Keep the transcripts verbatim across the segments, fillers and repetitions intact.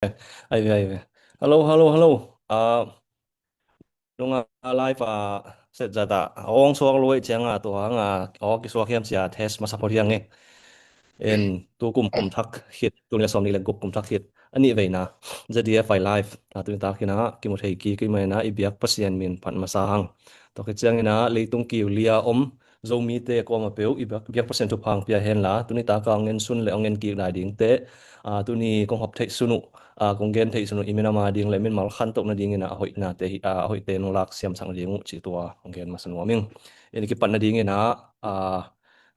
Ai ve, ai ve. Hello, hello, hello. Ah, nunga live a set zata a ong suak luai cianga tua hanga aw kisuak hiam cia test masa phot hiang e. En tu kum kum thak khit, tu le som ni le guk kum thak khit. Ani veina Z D F I live. Ah, tuni takina kimu thei ki ki maina i biak Pasian min phat masa hang. Tua khit ciangina leitung kiu lia om Zomite kawma peuh i biak, biak Pasian thupha hong pia henla, tuni taka hong en sun le hong en kik lai dingte, ah, tuni kong hop theih sun uh, ah, kong gen theih sun uh, i minam a ding le minmal khantohna dingina a hoihnate hi, ah, a hoihte nong lak siamsak ding uh cih tua hong gen masa nuam ing. En i kipatna dingina, ah,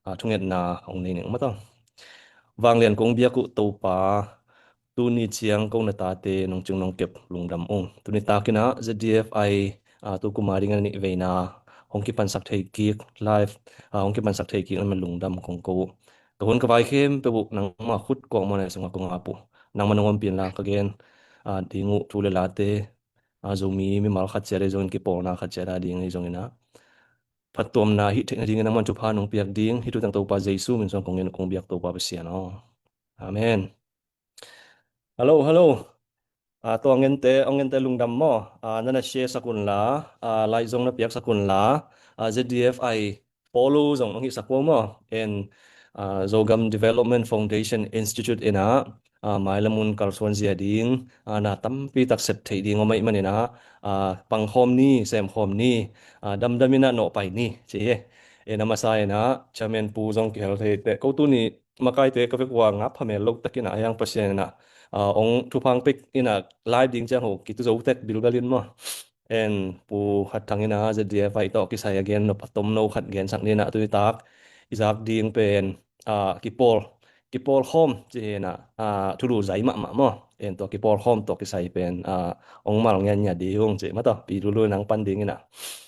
ah, thungetna hong nei ning mata. Vanglian kong biak uh Topa, tuni ciang ko na tate nong cing nong kep lungdam ung. Tuni takina Z D F I, ah, tu kuma ding a nih veina hong kipansak thei kik live, ah, hong kipansak thei kik na man lungdam kong ko uh. Ka hun ka vai khempeuh uh nangma khut kawkmaw na sunga kong ap uh. Nangma nong ompih inla ka gen, ah, ding uh thu le late, ah, Zomi mimal khat ciat le zongin kipawlna khat ciat a ding hi zongina phattuamna hih theihna dingin nangman thupha nong piak ding hih thu teng Topa Jesu min suang kong gen kong biak Topa Pasian aw. Amen. Hello, hello. Ah, tua ngente, ong ngente lungdam maw? Ah, nana share sak unla, ah, like zong na piak sak unla, ah, Z D F I follow zong ong hih sak uh maw? En, ah, Zogam Development Foundation Institute ina, ah, mailamun kalsuan zia ding, ah, na tampi tak sep theih ding om aih manina, ah, pangkhawm ni, semkhawm ni, ah, damdam ina nawhpai ni, ci hi. En a masa ina, chairman pu zong kihel thei te, ko tuni, makaite ka vek ua ngap phamel lo takin a hiang Pasian ina, ah, ong thupha pek ina live ding ciang ho kitu zo tek bilbel in maw? En pu khat thang ina Z D F I tawh kisai a gen nop a tom no khat gen sak ni ina tuni tak i zak ding pen, ah, kipawl, kipawl khawm ci hi ina, ah, thulu zai mahmah maw? En tua kipawl khawm tawh kisai pen, ah, ong mal ngen nia ding ci mata pi lulu nang pan ding ina.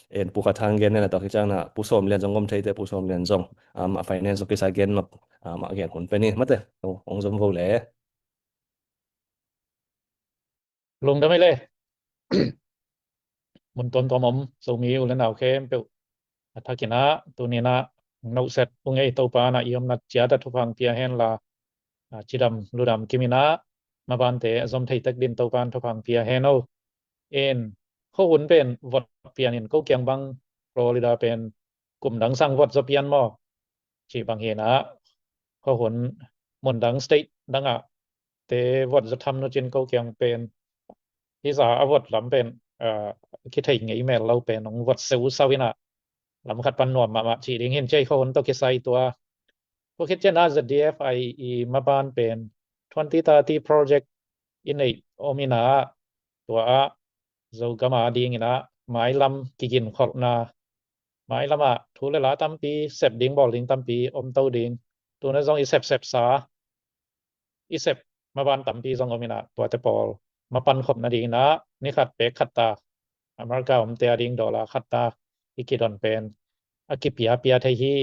En pu khat thang gen ina tawh kiciang na pu Sawm Lian zong om thei te pu Sawm Lian zong, ah, mah finance zong kisai gen nop, ah, mah gen hun pen in mate. Oh, ong zom vo le. Lungdam ei le. Mun tuamtuam om Zomi u le nau khempeuh a thakin ah tuni in ah nong set ung ei Topa na i omna ciat a thupha pia hen la, ah, cidam ludam kim in ah mabante a zom thei tek din Topa in thupha pia hen o. En khuahun pen vot pian in ko kiang bang Florida pen kum dang sang vot zaw pian maw? Cih bang hi in ah khuahun mun dang state dang ah te vot zaw tham nucin ko kiang pen hih za a vot lam pen, ah, kithei ngei mel lo pen ong vot seu sau in ah lam khat pan nuam mahmah cih ding hin cei khuahun tawh kisai tua. Tua khit ciang ah Z D F I i maban pen twenty thirty project i neih om in ah tua ah Zogam a ding in ah mailam kiginkholhna, mailam ah thu le la tampi sep ding bawl ding tampi om to ding. Tuna zong i sepsep sa, i sep maban tampi zong om in ah tuate pawl mapan khop nading in ah ni khat pek khat ta America omte a ding dollar khat ta i kidon pen a kipiapia thei hi.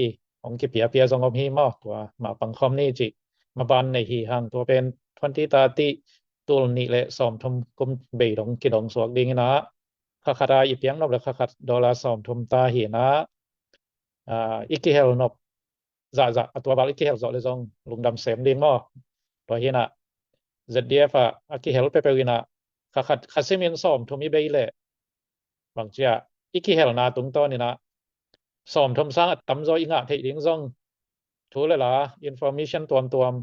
Ong kipiapia zong om hi maw? Tua mah pangkhawm ni cih maban nei hi hang. Tua pen twenty thirty tul nih le sawmthum kum bei dong kidong suak ding in ah kha khat a i piang nop le kha khat dollar sawmthum ta hi in ah, ah, i kihel nop zahzah a tua bal i kihel zawh le zong lungdam sem ding maw? Tua hi in ah Z D F ah a kihel peuhpeuh in ah kha khat kha simin sawmthum i bei leh bang cia i kihelna tungtawn in ah sawmthum sang a tamzaw i ngah theih ding zong thu le la information tuamtuam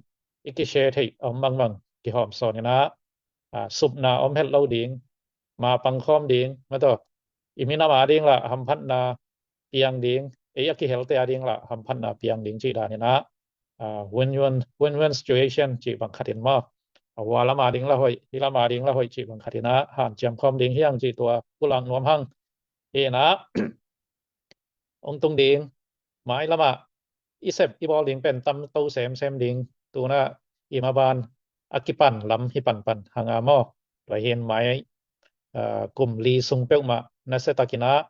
i kishare theih a om bangbang kihawm sawn in ah, ah, supna om het lo ding, ma pangkhawm ding, mataw i minam a ding lah hamphatna piang ding, ei a kihelte a ding lah hamphatna piang ding cih dan in ah, ah, win-win, win-win situation cih bang khat in maw? A hua lam a ding lah hoih, hih lam a ding lah hoih cih bang khat in ah hanciam khawm ding hi hang cih tua pulak nuam hang. Hi in ah ong tung ding mailam ah i sep i bawl ding pen tam to semsem ding. Tuna i maban a kipan lam hi panpan hang a maw? Tua hi in mai, ah, kum li sung peuhmah nasia takin ah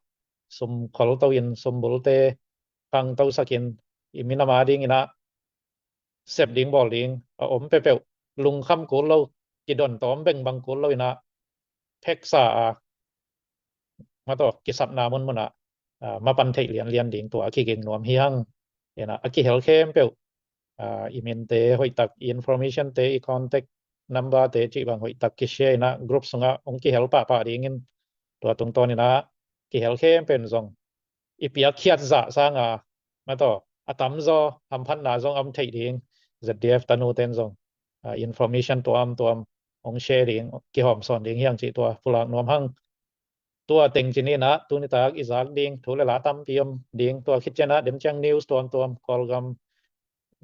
sum khol to in sum bulte khang to sakin i minam a ding in ah sep ding bawl ding a om peuhpeuh lungkham kul lo, kidon tawm bengbang kul lo in ah pheksa a, mataw kisapna munmun ah, ah, mapan theih lianlian ding tua a kiging nuam hi hang. In ah a kihel khempeuh, ah, i minte hoihtak, i information te, i contact number te cih bang hoih tak kishare in ah group sungah hong kihel pahpah dingin, tua tungtawn in ah kihel khempeuh in zong i piakkhiat zah sanga, mataw, a tamzaw hamphatna zong om theih ding, Z D F tanu ten zong, ah, information tuamtuam hong share ding, kihawm sawn ding hi hang cih tua pulak nuam hang. Tua teng ci-in ah tuni tak i zak ding thu le la tampi om ding, tua khit ciangin ah dem ciang news tuamtuam, Kawlgam,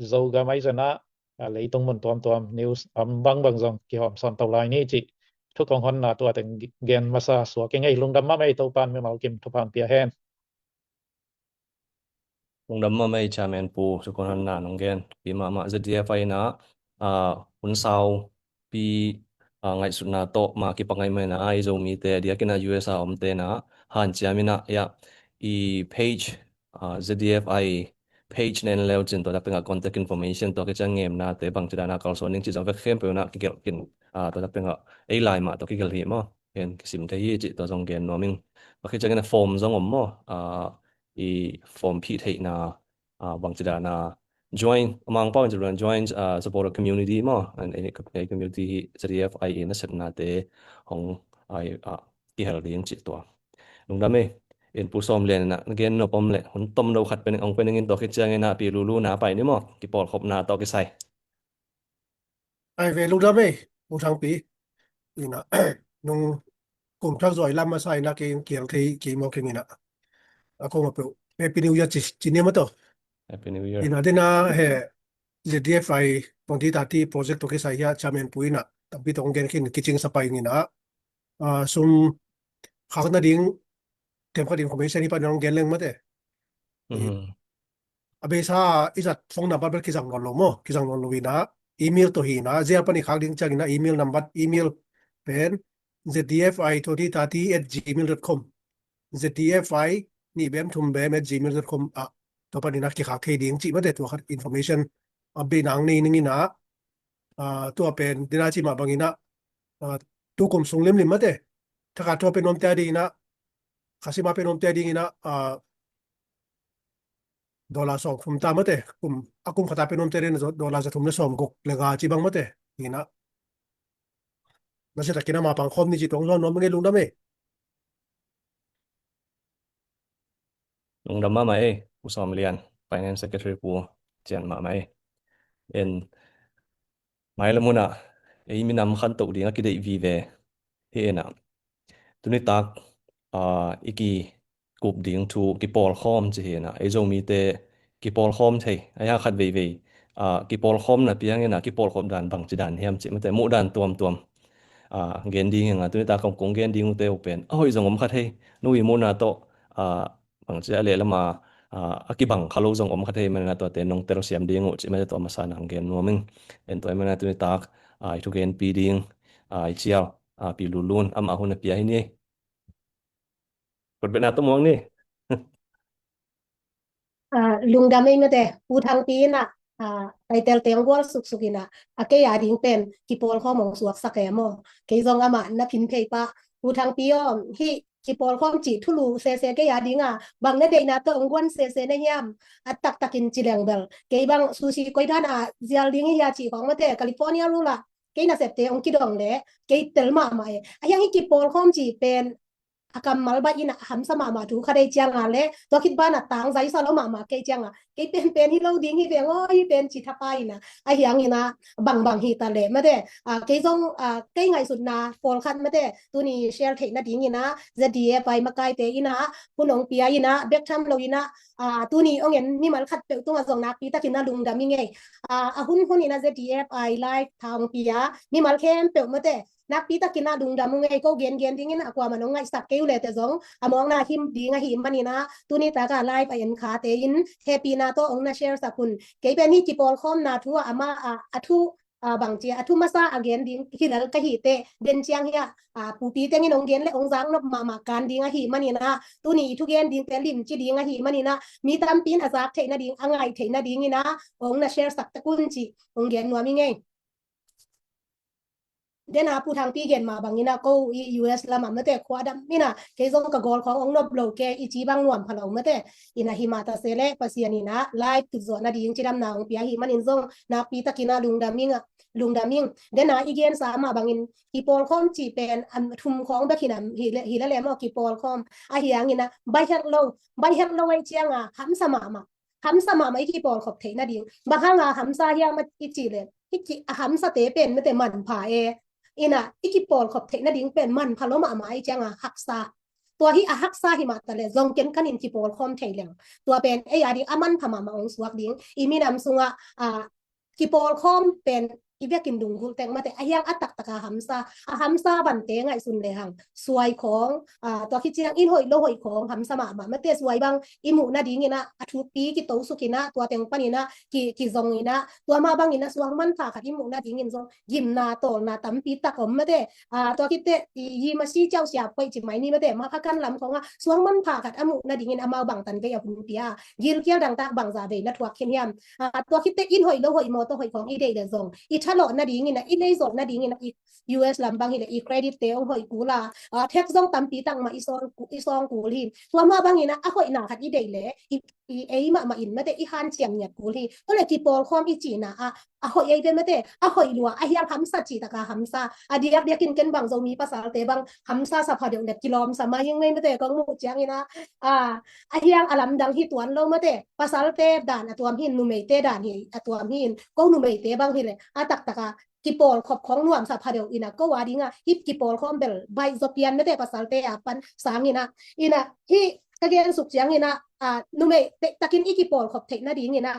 Zogam, ahi zongin ah, ah, leitung mun tuamtuam news om bangbang zong kihawm sawn to lai ni cih thu kong honna tua teng gen masa suak ing ei. Lungdam mahmah ei, Topa'n mimal kim thupha hong pia hen. Lungdam mahmah ei, Chairman Pu, thu kong honna nong gen pi mahmah. Z D F I in ah, ah, hun sau pi, ah, ngaihsutna tawh ma kipak ngaih mah in ah, i Zomite a diakin ah U S a omte in ah hanciam in ah, ya, i page, ah, Z D F I page na en le uh cin, tua tak tengah contact information, tua khit ciang ngemnate bangci dan a kalsuan ding cih zong vek khempeuh in ah kigelh khin, ah, tua tak tengah ei lai mah tawh kigelh hi maw. Ken kisim thei hi cih tua zong gen nuam ing. Tua khit ciangin ah form zong om maw, ah, i form phih theihna, ah, bangci dan a join, a Mangpau in ci lo in join, ah, supporter community maw, and, eh, community hi Z D F I in a sepnate hong, ah, kihel ding cih tua. Lungdam ei. In Pu Sawm Lian in ah na gen nop om leh hun tom lo khat pen ong pen ing in, tua khit ciangin ah Pi Lulu na pai ni maw, kipawlkhopna tawh kisai. Ai ve, lungdam ei, Pu Thangpi. In ah, nung kum thak zuai lam masa in ah kei kial thei kei maw kei in ah. A kong a peuh Happy New Year ci, ci ni maw taw. Happy New Year. In ah, den a he Z D F I twenty thirty project tawh kisai hi a, Chairman Pu in ah tampi tawh hong gen khin, kicing sa pai ing in ah. Ah, sum khak nading themkhat information hi pan hong gen leng mate. Mhm. A beisa i zat phone number bel kizang nawn lo maw, kizang nawn lo in ah, email tawh hi in ah, zial pan i khak ding ciangin ah email number, email pen Z D F I twenty thirty at gmail dot com, Z D F I nih bem thum bem at gmail dot com ah, tua pan in ah kikhak thei ding cih mate, tua khat information update nang nei ning in ah, ah, tua pen den a ci mah bangin ah, ah, tu kum sung limlim mate, thakhat thua pen nuamte a ding in ah, khasima pen nuamte a ding in ah, ah, dollar sawm thum ta mate, kum, a kum khata pen nuamte a ding in ah dollar za thum le sawm guk le nga ci bang mate, in ah. Na sia takin a ma pang khawm ni ci tuang zuan nuam ngei, lungdam ei. Lungdam mahmah ei, Pu Sawm Lian, Finance Secretary Pu, cian mahmah ei. En, mai le mun ah ei minam khantoh ding a kideih vive hi in ah, tuni tak, ah, i kikup ding thu kipawlkhawm ci hi in ah, ei Zomite kipawlkhawm thei, a hi a khat veivei, ah, kipawlkhawmna piang in ah kipawlkhop dan bangci dan hiam cih mate, muh dan tuamtuam, ah, gen ding hi ing a, tuni tak kong, kong gen ding uh te uh pen a hoih zong om kha thei, nu i muhna tawh, ah, bangci a lehlam a, ah, a kibang kha lo zong om kha thei man in ah, tuate nong telsiam ding uh cih mate, tua masa nang gen nuam ing. En, tua man in ah tuni tak, ah, i thugenpi ding, ah, i cial, ah, Pi Lulun, amah hun a pia hi ni. Kotbetna tawh muang ni. Ah, lungdam ei mate, Pu Thangpi in ah, ah, title te hong gual suksuk in ah, a kei a ding pen kipawlkhawm hong suaksak e maw. Kei zong amah na phin phei pah, Pu Thangpi aw, hih kipawlkhawm cih thulu sese kei a ding a, bang na deihna tawh hong guan sese na hiam, a taktakin ci leng bel. Kei bang sushi koi dan a zial ding hi hia cih khawng mate, California rul ah kei nasepte hong kidong leh kei tel mahmah e. A hi hang hih kipawlkhawm cih pen a kammal baih in ah hamsa mahmah thu khat ei ciang a leh, tua khit ban ah tangzai sa lo mahmah kei ciang a, kei penpen hi lo ding hi veng aw, hih pen ci thapai in ah, a hi hang in ah bangbang hi ta leh mate. Ah, kei zong, ah, kei ngaihsutna pawlkhat mate, tuni share theih nading in ah Z D F I makaite in ah hun hong pia in ah, bek tham lo in ah, ah, tuni hong en mimal khat peuh tungah zong nakpi takin ah lungdam ing ei. Ah, a hun hun in ah Z D F I live tha hong pia mimal khempeuh mate, nakpi takin ah lungdam ung ei. Ko gengen dingin a kuamah nong ngaihsak kei uh leh teh zong a mawkna him ding ahih manin ah, tuni tak a live a en khate in happy na tawh hong na share sak un. Kei pen hih kipawlkhawmna thu ah amah, ah, a thu, ah, bangci a thu masa a gen ding hi lel ka hih teh, den ciang hi ah, ah, pupi tengin hong gen leh hong zak nop mahmah kan ding ahih manin ah, tuni i thugen dingte limci ding ahih manin ah, mi tampi in a zak theih nading, a ngaih theih nadingin ah hong na share sak tek un cih hong gen nuam ing ei. Dena Pu Thangpi gen mah bangin a ko i U S lamah mate khua dam ina kei zong ka gawl khawng ong nop lo ke i ci bang nuam pha lo mate. Ina hi mah ta se le Pasian ina live tut zawh nading cidamna ong pia hi manin zong nakpi takin a lungdam ing a lungdam ing. Dena i gensa mah bangin kipawlkhawm cih pen thum khawng bek hi le le maw kipawlkhawm ahi hangin a bai hek lo bai hek lo ahi cianga hamsa mahmah hamsa mahmah i kipawlkhop theih nading. Bang hanga hamsa hiam i cih le a hamsate pen mate manpha e. Ina i kipawlkhop theih nading pen manpha lo mahmah ahi cianga haksa. Tua hi a haksa hi mah ta le zong ken kanin kipawlkhawm thei leng tua pen ei a ding a manpha mahmah ong suak ding i minam sungah a kipawlkhawm pen i vekin lunggulh teng mate ahi hang a taktaka hamsa a hamsa vante ngaihsun le hang suai khawng tua khit ciang in hoih lo hoih khawng hamsa mahmah mate suai bang i muh nadingin a a thupi kito suk ina tua teng panin a kizong ina tua mah bangin a suang manpha khat i muh nadingin zong gimna tawlna tampi tak om mate. Tua khit teh i masi ciau siap koih ci mai ni mate mah kha kan lam khawnga suang manpha khat a muh nadingin amau bangtan vei a hun pia gilkial dangtak bangza vei na thuak khin hiam. Tua khit teh in hoih lo hoih mawtaw hoih khawng i deih le zong i thalawh nadingin a i lei zawh nadingin a i U S lam bang hi le i credit te ong hoih kul a thek zong tampi tak mah i sawng kul hi. Tua mah bangin a a hoihna khat i deih le i ei mahmah in mate i hanciam ngiat kul hi. Tua le kipawlkhawm i cihna ah a hoih ei ve mate a hoih lua ahi hang hamsa cih taka hamsa a diakdiakin ken bang Zomi pasalte bang hamsa sa pha deuh le kilawmsa mai ing mei mate kong muh ciangin a ahi hang a lamdang hi tuan lo mate pasalte dan a tuam hi numeite dan hi a tuam hi in ko numeite bang hi le a taktaka kipawlkhop khawng nuamsa pha deuh ina ko a dinga hip kipawlkhawm bel baih zaw pian mate pasalte a pan sangin a ina hi ka gen suk ciangin a numei deihtakin i kipawlkhop theih nadingin a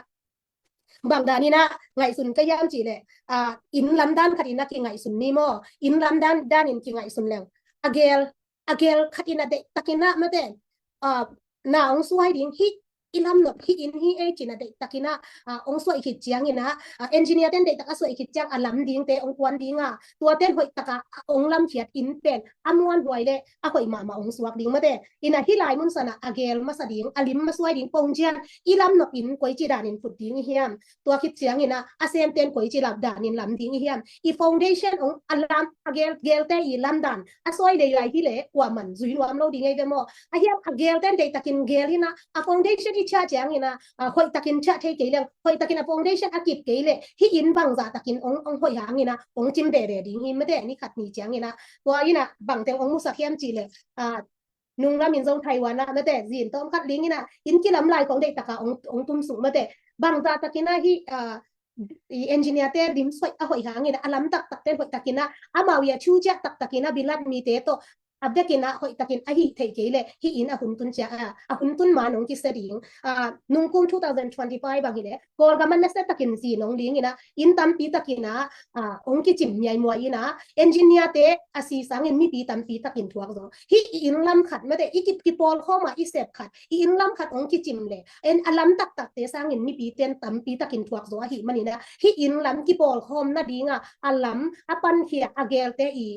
bang danin a ngaihsun ka hiam cih le inn lamdan khat in a kingaihsun ni maw inn lamdan danin kingaihsun leng a gel a gel khat in a deihtakin a mate na ong suai ding hi i lam nop hi in hi ei cin a deihtakin a ong suai khit ciangin a engineer ten deihtak a suai khit ciang a lam dingte ong kuan dinga tua ten hoih taka ong lamkhiat in pen a muanhuai le a hoih mahmah ong suak ding mate. Ina hi lai mun sana a gel masa ding a lim masuai ding pongjian i lam nop in koici danin phut ding i hiam tua khit ciangin a a semten koici lap danin lam ding i hiam i foundation ong a lam a gel gelte i lam dan a suai lei lai hi le kuaman zui nuam lo ding ei ve maw. A hiam a gel ten deihtakin gel hina a foundation i chia ciangin a hoih takin chia thei kei leng hoih takin a foundation a kip kei le hi in bangza takin ong ong hoih hangin a ong cim bebe ding hi mate ni khat ni ciangin a tua ina bangteng ong musak hiam cih le nunglamin zong Taiwan ah mate zin tawm khat lingin a inn kilam lai kong deihtaka ong tum sung mate bangza takin a hi i engineer te lim soih a hoih hangin a lam taktak ten hoih takin a amau i a thu ciah taktakin a bilat mite tawh a vekin a hoih takin a hih theih kei le hi in a hun tun ciah a hun tun ma nong kisia ding nungkung two thousand twenty-five bang hi le Kawlgam a nasia takin zi nong lingin a inn tampi takin a ong kicim miaimuai in a engineer te a si sangin mipi tampi takin thuak zo hi i inn lam khat mate i kip kipawlkhawm a i sep khat i inn lam khat ong kicim le en a lam taktakte sangin mipi ten tampi takin thuak zo ahi manin a hi inn lam kipawlkhawm nadinga a lam a pankhia a gelte i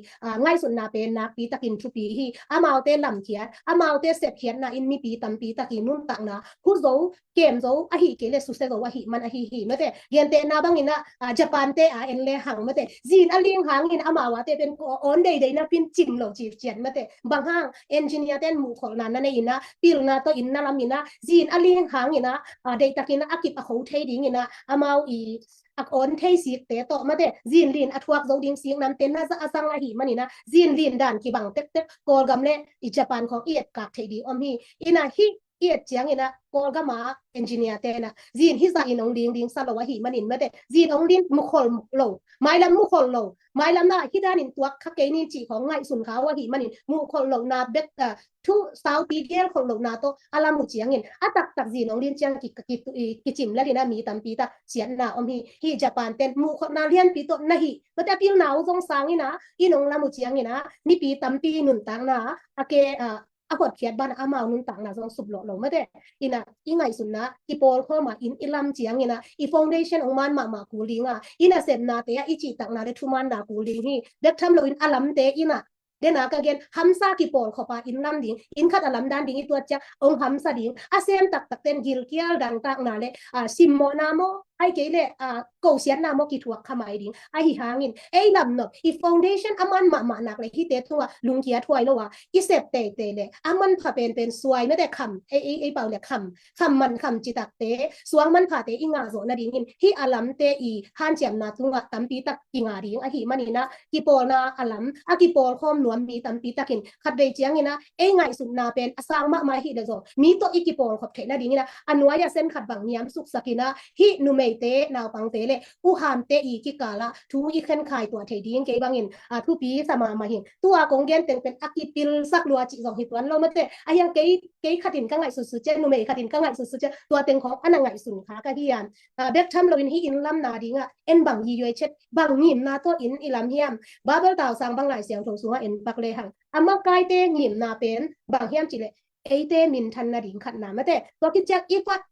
ngaihsutna pen nakpi takin thupi hi. Amaute lamkhiat amaute sepkhiatna in mipi tampi taki nuntakna hu zo kem zo ahi kei le susia zo ahi man ahi hi mate. Gentehna bangin a Japan te a en le hang mate zin a ling hangin amau a te pen on deidei na pin cim lo ci cian mate bang hang engineer ten muhkholhna na nei in a pilna tawh inn na lam in a zin a ling hangin a deihtakin a kip a kho thei dingin a amau i a on thei sikte tawh mate zin lin a thuak zo ding sik namte na za a zang ahi manin a zin lin dan kibang tektek Kawlgam le i Japan khawng i etkak thei ding om hi. Ina hi i et ciangin a Kawlgam a engineer te na zin hi za in ong ling ding sa lo ahi manin mate zin ong lin mukhol lo mailam mukhol lo mailam na hi danin tuak kha kei nin cih khawng ngaihsun kha uh ahi manin mukhol lo na bek thu saupi gel khol lo na tawh a lam uh ciangin a taktak zin ong lin ciang kicim lalin a mi tampi tak ciatna om hi. Hi Japan ten mukhol na lianpi tawh na hi mate a pilna uh zong sangin a in ong lam uh ciangin a mipi tampi nuntakna a ke a hotkhiat ban amau nuntakna zong sup lawh lo mate. Ina i ngaihsutna kipawlkhawm a inn i lam ciangin a i foundation ong man mahmah kul ding a ina sepnate a i cihtakna le thumanna kul ding hi. Bek tham loin a lamte ina dena ka gen hamsa kipawlkhop a inn lam ding inn khat a lamdan ding i tuat ciang ong hamsa ding a sem taktak ten gilkial dangtakna le simmawhna maw ai kei le kosiatna maw kithuak kha mai ding. Ahi hangin ei lam nop i foundation a man mahmah nak le hihte tungah lungkiat huai lo a i sep teitei le a manpha penpen suai mate kham ei, ei, ei pau le kham, kham man kham citakte suang manphate i ngah zawh nadingin hih a lamte i hanciamna tungah tampi tak i ngah ding ahi maninah kipawlna a lam a kipawlkhawm nuam mi tampi takin khatvei cianginah ei ngaihsutna pen a sang mahmah hih le zong mi tawh i kipawlkhop theih nadinginah a nuai-ah sen khat bang niam suksakinah hih numeite naupangte le uhamte i kikalah thu i khenkhai tuah thei ding kei bangin a thupi sa mahmah hing. Tua kong gen teng pen a kipilsak lua cih zong hi tuan lo mate. A hiang kei, kei khatin ka ngaihsutsut ciah, numei khatin ka ngaihsutsut ciah, tua teng khawng a na ngaihsun kha ka hiam. A, bek tham loin hih inn lamna dingah en bang yi yuai chet, bang ngimna tawh inn i lam hiam. Babel tausang bang Lai Siangtho sungah en pak le hang a makaite ngimna pen bang hiam cihleh eite minthan nading khatna mate. Tua khit ciang i khat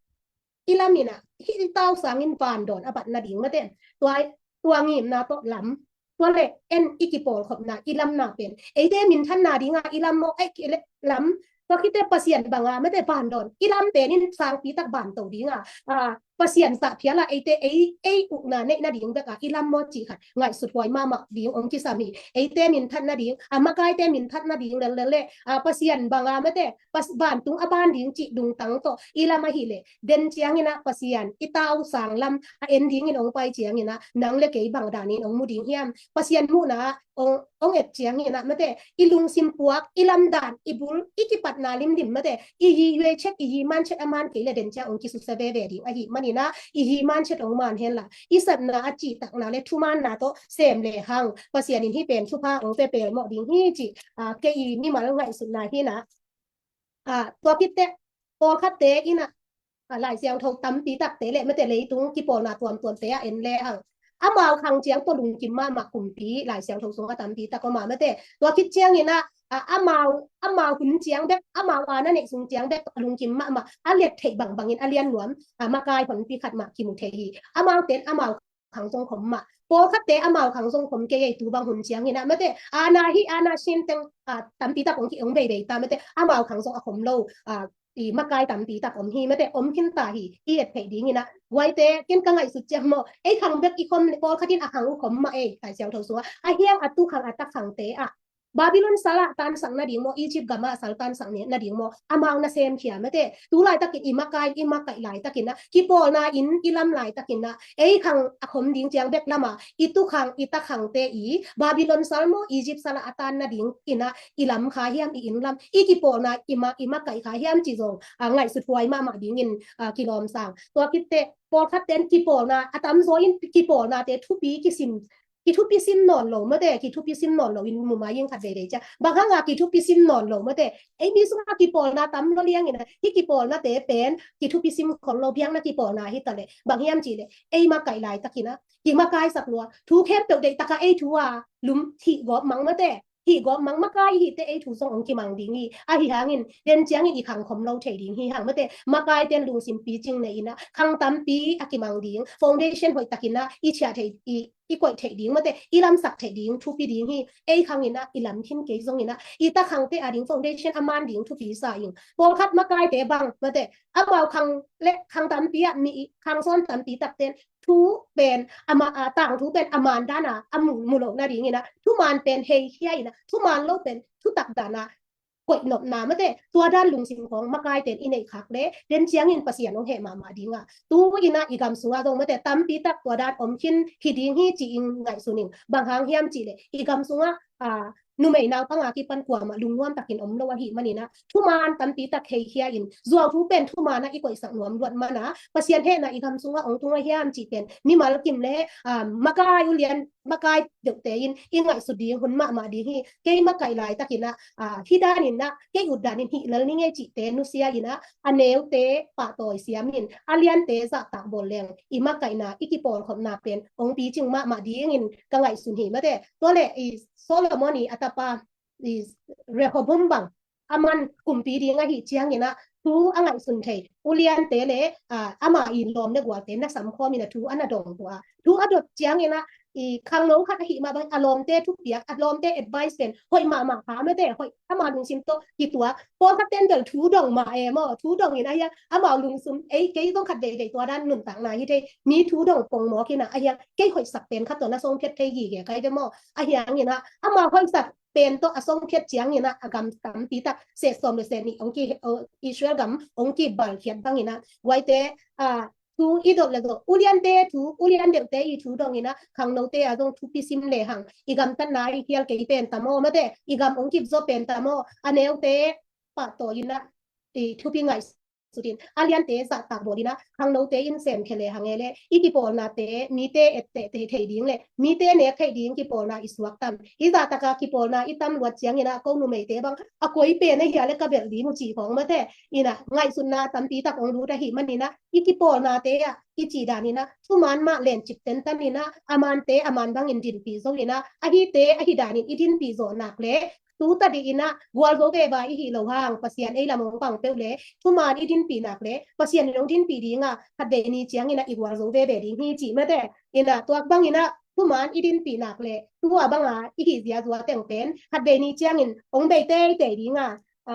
i lam inah hih tausangin vandawn a bat nading mate. Tua, tua ngimna tawh lam, tua le en i kipawlkhopna i lamna pen eite minthanna dinga i lam maw, ei kei le lam, tua khite Pasian banga mate vandawn i lam pen in sangpi tak vanto dinga, a, Pasian sahphiala eite ei, ei ukna neih nading beka i lam maw cih khat ngaihsut huai mahmah ding ong kisam hi. Eite minthat nading, a makaite minthat nading lellel le, a, Pasian banga mate, pas, vantung a ban ding cih dungtang tawh i lam ahileh den cianginah Pasian i tausang lam a en dingin ong pai cianginah nang le kei bang danin ong mu ding hiam. Pasian muhna ong, ong et cianginah mate i lungsim puak, i lamdan, i bul, i kipatna limlim mate i yi yuai chet, i yi man chet a man kei le den ciang ong kisusia veve ding ahi maninah i yi man chet ong man henla i satna a cihtakna le thumanna tawh sem le hang Pasian in hih pen thupha ong pe pelmawh ding hi cih, a, kei i mimal ngaihsutna hinah. A, tua khit teh pawlkhatte inah, a, Lai Siangtho tampi takte le mate leitung kipawlna tuamtuamte ah en le hang amau khang ciang tawh lungkim mahmah kumpi Lai Siangtho sungah tampi tak om a mate. Tua khit cianginah, a, amau, amau hun ciang bek, amau aana neih sung ciang bek lungkim mahmah a let theih bangbangin a lian nuam, a, makai honpi khat mah kimu thei hi. Amau ten amau khang zong khom mah. Pawlkhatte amau khang zong khom kei ei tu bang hun cianginah mate. Aana hi, aana sin teng, a, tampi tak ong ki ong beibei ta mate. Amau khang zong a khom lo, a, i makai tampi tak om hi mate, om khin ta hi. I et theih dinginah guaite ken ka ngaihsut ciang maw ei khang bek i khom le pawlkhatin a khang uh khom mah ei Lai Siangtho sungah. A hiang a tu khang a tak khangte ah Babylon salah tansak nading maw, Egypt gamah sal tansak nading maw, amau na semkhia mate. Tu laitakin i makai, i makaih laitakinah kipawlna in i lam laitakinah ei khang a khom ding ciang bek lama i tu khang i ta khangte i Babylon sal maw, Egypt salah a tan nading inah i lam kha hiam, i inn lam, i kipawlna i ma, i makaih kha hiam cih zong, a, ngaihsut huai mahmah dingin, a, kilawmsang. Tua khit teh pawlkhat ten kipawlna a tamzaw in kipawlnate thupi kisim kithupi sim nawn lo mate, kithupi sim nawn lo in mumai in khat veivei ciah. Bang hanga kithupi sim nawn lo mate. Ei mi sungah kipawlna tam lo liangin hih kipawlnate pen kithupi sim khol lo biakna kipawlna hi ta le. Bang hiam cih le ei makaih laitakinah kimakaihsak lua. Thu khempeuh deih taka ei thu a lum hih gawp mang mate. Hih gawp mang makai hihte ei thu zong ong kimang ding hi. Ahi hangin den ciangin i khang khom lo thei ding hi hang mate. Makai ten lungsim picing nei inah khang tampi a kimang ding. Foundation hoih takinah i chiah thei i i koih theih ding mate, i lamsak theih ding thupi ding hi. Ei khanginah i lam khin kei zonginah i ta khangte a ding foundation a man ding thupi sa ing. Pawlkhat makaite bang mate, amau khang le khang tampi ah mi khang sawn tampi takten thu pen ama, a, tangthu pen a man dana a mu, mu lo nadinginah thuman pen heikhia inah thuman lo pen thutak dana koihnopna mate, tua dan lungsim khawng makaiten i neih khak le den ciangin Pasian hong heh mahmah dinga. Tu inah i gam sungah zong mate tampi tak tua dan om khin hi ding hi ci-in ngaihsun ing. Bang hang hiam cih le i gam sungah, a, numei naupang a kipan kuamah lungnuam takin om lo ahi maninah thuman tampi tak heikhia in zuau thu pen thuman ah i koihsak nuam luat mana Pasian hehna i gam sungah ong tung a hiam cih pen mimal kim le, a, makai ulian makai deuhte in i ngaihsut ding hun mahmah ding hi. Kei makaih laitakinah, a, hih daninah kei ut danin hih lel ni ngei cihte nusia inah a neute pahtawi siamin a liante zahtak bawl leng i makaihna i kipawlkhopna pen ong picing mahmah dingin ka ngaihsun hi mate. Tua le i Solomon i a tapa i Rehoboam bang a man kumpi ding ahi cianginah thu a ngaihsun thei uliante le, a, ama in lawm le gualte na samkhawmin a thu a na dong tua thu a dot cianginah i khangno khat ahih mah bang a lawmte thupiak, a lawmte advice pen hoih mahmah kha mate, hoih ama lungsim tawh kituak. Pawlkhat ten bel thu dong mah e maw, thu dong in ahi a, amau lungsim ei kei zong khat veivei tua dan nuntakna hi thei, mi thu dong pongmawk in a, ahi a kei hoihsak pen khat tawh na song phiat thei gige kai ve maw, ahi hangin a amau hoihsak pen tawh a song phiat ciangin a, a gam tampi tak set sawm le set nih ong ki, Israel gam ong kibalkhiat bangin a, guaite a thu i dot le zo, uliante thu, ulian deuhte i thu dongin a, khangnote a zong thupi sim le hang, i gamtatna i khial kei pen tamaw mate, i gam ong kipzaw pen tamaw, a neute pahtawi in a, i thupi ngaihsut in, a liante zahtak bawl in a, khangnote in semkhia le hang e le, i kipawlnate mite etteh thei ding le mite nek theih ding kipawlna i suak tam. Hih zahtaka kipawlna i tam luat ciangin a, ko numeite bang a koi pen ahia le ka belh ding uh cih khawng mate, in a ngaihsutna tampi tak ong lut ahih manin a, i kipawlnate ah i cih danin a, thuman mah lencip tentan in a, a mante a man bangin dinpih zo in a, a hite ahi danin i dinpih zawh nak le, tu tadih in a gualzo veva i hih loh hang Pasian ei lam ong pang peuh le, thuman i dinpih nak le Pasian in ong dinpih ding a, khatvei ni ciangin a i gualzo veve ding hi cih mate. In a tuak bangin a thuman i dinpih nak le, tua banga i hih ziazua teng pen khatvei ni ciangin ong bei teitei ding a, a,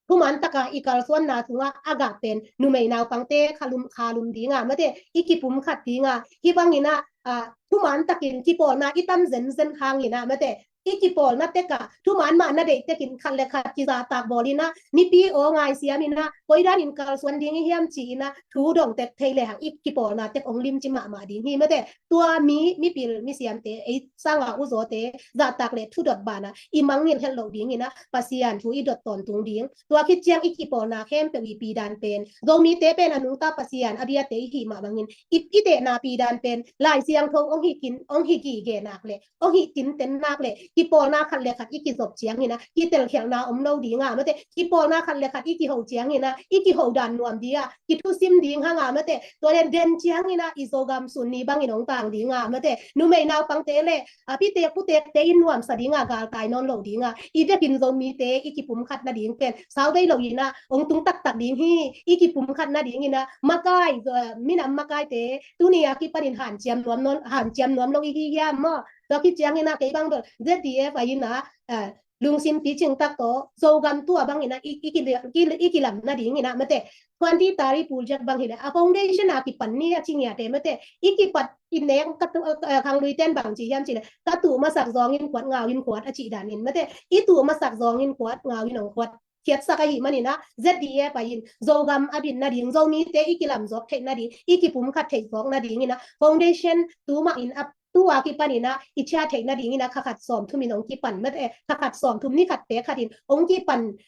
thuman taka i kalsuanna sungah a gah pen numei naupangte khalum khalum ding a mate, i kipumkhat ding a, hih bangin a, a, thuman takin kipawlna i tam zenzen hangin a mate, i kipawlna tek a thuman mah na deih tekin khat le khat kizahtak bawl in a, mipi aw ngaisiam in a, koi danin kalsuan ding i hiam ci in a, thu dong tek thei le hang i kipawlna tek ong limci mahmah ding hi mate. Tua mi, mipil misiamte, ei sanga uzawte zahtak le thudot bana i mangngilh het loh dingin a, Pasian thu i dot tawntung ding. Tua khit ciang i kipawlna khempeuh i pidan pen, Zomite pen a nungta Pasian a biate i hih mah bangin i, i tehna pidan pen Lai Siangtho ong hi kin, ong hi gige nak le, ong hi tinten nak le, kipawlna khat le khat i kizop ciangin a, kitelkhialhna om lo ding a mate, kipawlna khat le khat i kiho ciangin a, i kiho dan nuam ding a, kithusim ding hang a mate, tua le den ciangin a, i Zogam sun ni bangin ong tang ding a mate, numei naupangte le a pitek putekte in nuamsa ding a, galtai nawn lo ding a, i vekin Zomite i kipumkhat nading pen sau vei lo in a, ong tung taktak ding hi, i kipumkhat nadingin a, makai, minam makaite tuni a kipanin hanciam nuam nawn, hanciam nuam lo i hi hiam maw? Tua khit ciangin a kei bang bel Z D F a in a, a, lungsim picing tak tawh Zogam tua bangin a i, i, ki, ki, i kilam nadingin a mate, twenty thirty project bang hi le a foundation a kipan ni a ci ngiate mate, i kipat i nek ka tu, a, a, khangluiten bang ci hiam ci le, ka tu masak zawngin khuat, ngau in khuat a cih danin mate, i tu masak zawngin khuat, ngau in ong khuat khiatsak ahih manin a, Z D F a in Zogam a bit nading, Zomite i kilamzawk theih nading, i kipumkhat theih zawk nadingin a, foundation tu mah in a, tu a kipanin a i ciah theih nadingin a, kha khat sawmthum in ong kipan mate, kha khat sawmthum ni khat pek khat in ong kipan,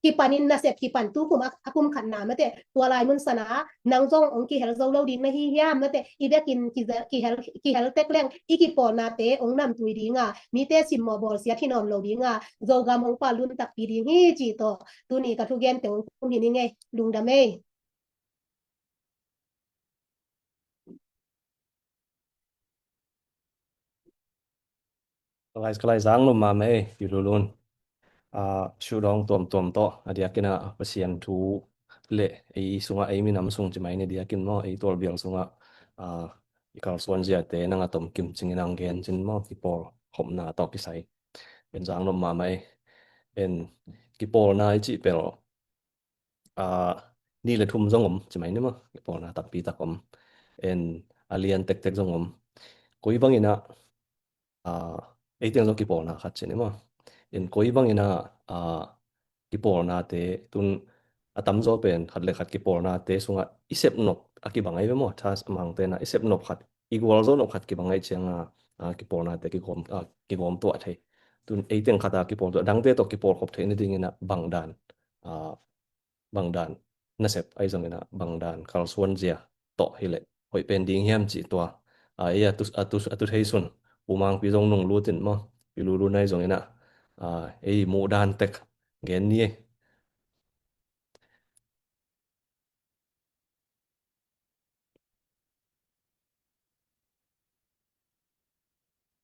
kipanin nasep kipan tu kum a, a kum khatna mate, tua lai mun sana nang zong ong kihel zo lo ding na hi hiam mate, i vekin kize-, kihel, kihel tek leng i kipawlnate ong namtui ding a, mite simmawh bawlsiat hi nawn lo ding a, Zogam ong pal lun takpi ding hi ci tawh tuni ka thugente ong kum hi ning ei. Lungdam ei. Ka lai, ka lai zang lum mahmah ei, Pi Lulun. A, sudawng tuamtuam tawh a diakin a Pasian thu le ei sungah, ei minam sung ci mai ni diakin maw, ei tualbial sungah, a, i kalsuan ziate nang a tomkim cingin ang gen cin maw, kipawl khopna tawh kisai. En zang lum mahmah ei. En kipawlna i cih pel, a, ni le thum zong om ci mai ni maw, kipawlna tampi tak om. En a lian tektek zong om. Koi bangin a, a, ei teng zong kipawlna khat ci ni maw. En koi bangin a, a, kipawlnate tun a tamzaw pen khat le khat kipawlnate sungah i sep nop a kibang ei ve maw. Tha a mangte na i sep nop khat, i gualzo nop khat kibang ei cianga, a, kipawlnate kigawm, a, kigawm tuah thei. Tun ei teng khat a kipawl tuah, dangte tawh kipawl khop theih nadingin a bang dan, a, bang dan nasep ahi zongin a, bang dan kalsuan zia tawh hi leh hoih pen ding hiam cih tua, a, ei a tu, a tu, a tu thei sun, U Mangpi zong nung lut in maw, Pi Lulun ahi zongin a, a, ei muh dan tek gen ni ei.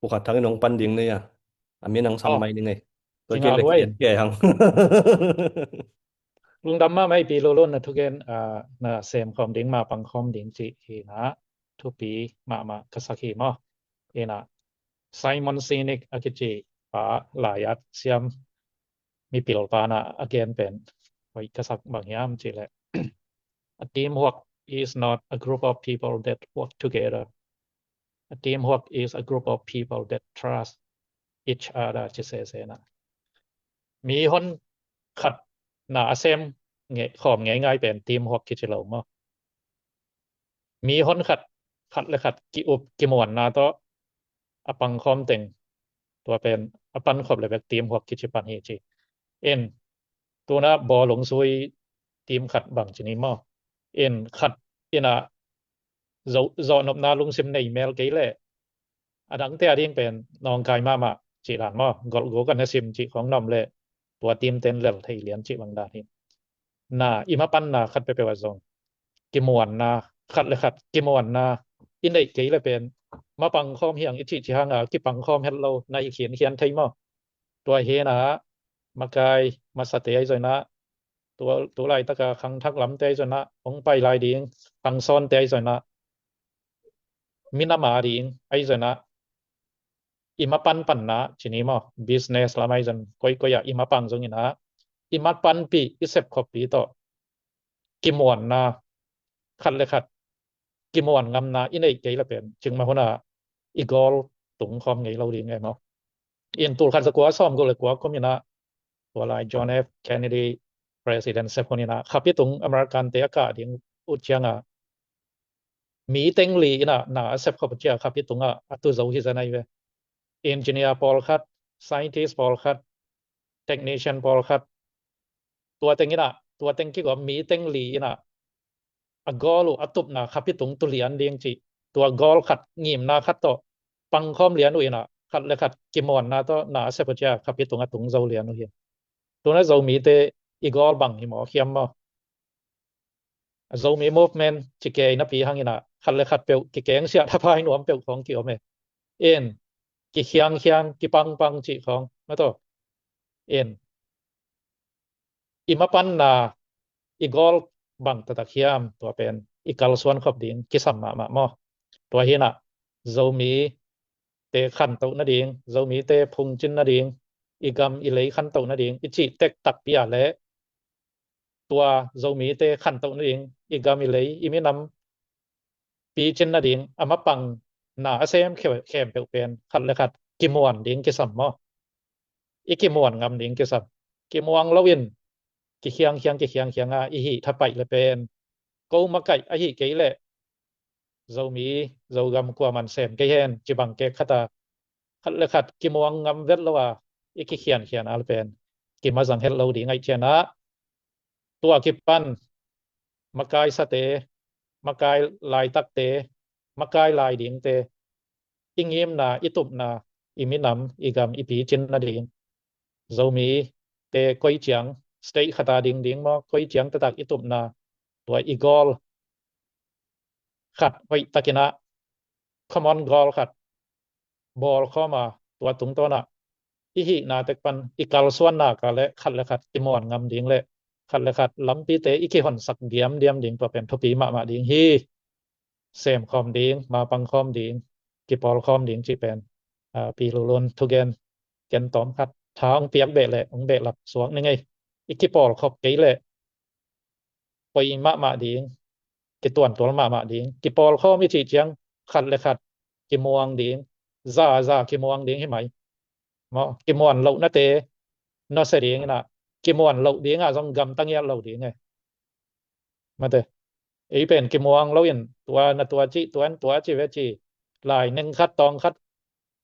Pukhat thangin hong pan ding nei a. A min ang sam mai ning ei. Tua kei lek kei hang. Lungdam mahmah ei Pi Lulun, na thugen, a, na sem khawm ding, ma pang khawm ding cih hi na, thupi mahmah ka sak hi maw. Ina Simon Sinek a kici pa laiat siam mipil pana a gen pen hoih ka sak bang hiam cih leh, a teamwork is not a group of people that work together. A teamwork is a group of people that trust each other, ci sese na. Mi hon khat na a sem nge khawm ngeingai pen teamwork kici lo maw. Mi hon khat, khat le khat ki-up kimuanna tawh a pangkhawm teng, tua pen a pankhop le bek teamwork kici pan hi ci. In tuna bawlung sui team khat bang ci ni maw. In khat ina zawhnopna lungsim nei mel kei leh a dangte a ding pen nawngkai mahmah cih dan maw, golhguk a na sim cih khong na om leh tua team ten lel thei lian cih bang dan hi. Na i mapanna khat peuhpeuh ah zong kimuanna, khat le khat kimuanna i neih kei le pen mapangkhawm hiang i cih cih hanga kipangkhawm het lo na hi khiankhian thei maw. Tua hi na makai masate ahi zong na, tu laitaka khangthak lamte ahi zong na, hong pai lai ding khangsawnte ahi zong na, minam a ding ahi zong na, i mapan panna ci ni maw, business lam ahi zong koikoi ah i mapang zong ina i mapanpih i sepkhoppi tawh kimuanna, khat le khat kimuan ngamna i neih kei le pen cikmah huna i goal tungkhawm ngei lo ding e maw. In tul khat za kua sawm guk le kua kum ina tua lai John F Kennedy president sep hun ina khapi tung American te a kah ding uh cianga mi teng li ina na a sepkhop uh cia khapi tunga a tu zo hi zen ahi ve. Engineer pawlkhat, scientist pawlkhat, technician pawlkhat, tua teng ina, tua teng kigawm mi teng li ina a goal uh a tupna khapi tung tu lian ding cih, tua goal khat ngimna khat tawh pangkhawm lian uh ina khat le khat kimuanna tawh na a sep uh cia khapi tung a tung zo lian uh hi. Tuna Zomite i goal bang hi maw khiam maw. Zomi movement ci kei napi hang ina khat le khat peuh kikengsiah thapai nuam peuh khong kiom e. In kikhiangkhiang kipangpang cih khong mataw. In i mapanna i goal bang taktak hiam, tua pen i kalsuan khop ding kisam mahmah maw. Tua hi na Zomite khantoh nading, Zomite phungcin nading, i gam i lei khantoh nading i cih tek takpi ah le tua Zomite khantoh nading, i gam i lei i minam picin nading a mapang na a sem khempeuh pen khat le khat kimuan ding kisam maw. I kimuan ngam ding kisam. Kimuang loin kikhiangkhiang kikhiangkhianga i hih thapaih le pen ko makaih ahi kei leh Zomi Zogam kuaman sem kei hen cibang kek khata khat le khat kimuang ngam vet lo a i kikhiankhian a le pen kimazang het lo ding aih cianah tua kipan makai sate, makai laitakte, makai lai dingte i ngimna, i tupna, i minam, i gam i picin nading, Zomite koi ciang state khata ding ding maw, koi ciang taktak i tupna, tua i goal khat hoih takinah common goal khat bawlkhawm a tua tungtawnah i hihna tek pan i kalsuanna ka le khat le khat kimuan ngam ding le khat le khat lampite i kihonsak diamdiam ding tua pen thupi mahmah ding hi. Semkhawm ding, mapangkhawm ding, kipawlkhawm ding cih pen pi Lulun thugen ken tawm khat tha hong piak beh le hong behlap suak ni ngei. I kipawlkhop kei le poi mahmah ding, kituantual mahmah ding, kipawlkhawm i cih ciang khat le khat kimuang ding, za za kimuang ding hi mai. Maw, kimuan lohnate nusia ding inah kimuan loh dingah zong gamta ngiat lo ding e. Mate, ei pen kimuang loin tua na tua cih, tua in tua cih ve ci, lai neng khat tawng khat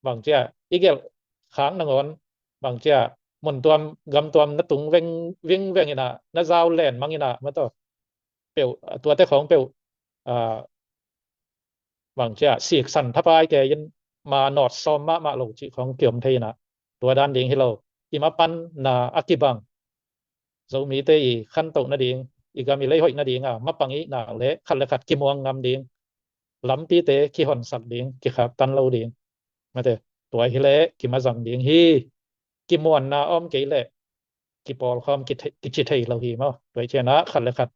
bang cia i gelh khak nangawn bang cia mun tuam gam tuam na tung veng ving veng inah na zau len mang inah mataw peuh tuate khawng peuh bang cia siksan thapai kei in ma nawt sawm mahmah lo cih khawng kiom thei inah tua dan ding hi lo. I mapan na a kibang Zomite i khantoh nading, i gam i lei hoih nadinga mapang i nak le khat le khat kimuang ngam ding, lampite kihonsak ding, kikhaktan lo ding. Mate, tua hi le kimazang ding hi. Kimuanna om kei le kipawlkhawm kici thei lo hi maw. Tua hi cianah khat le khat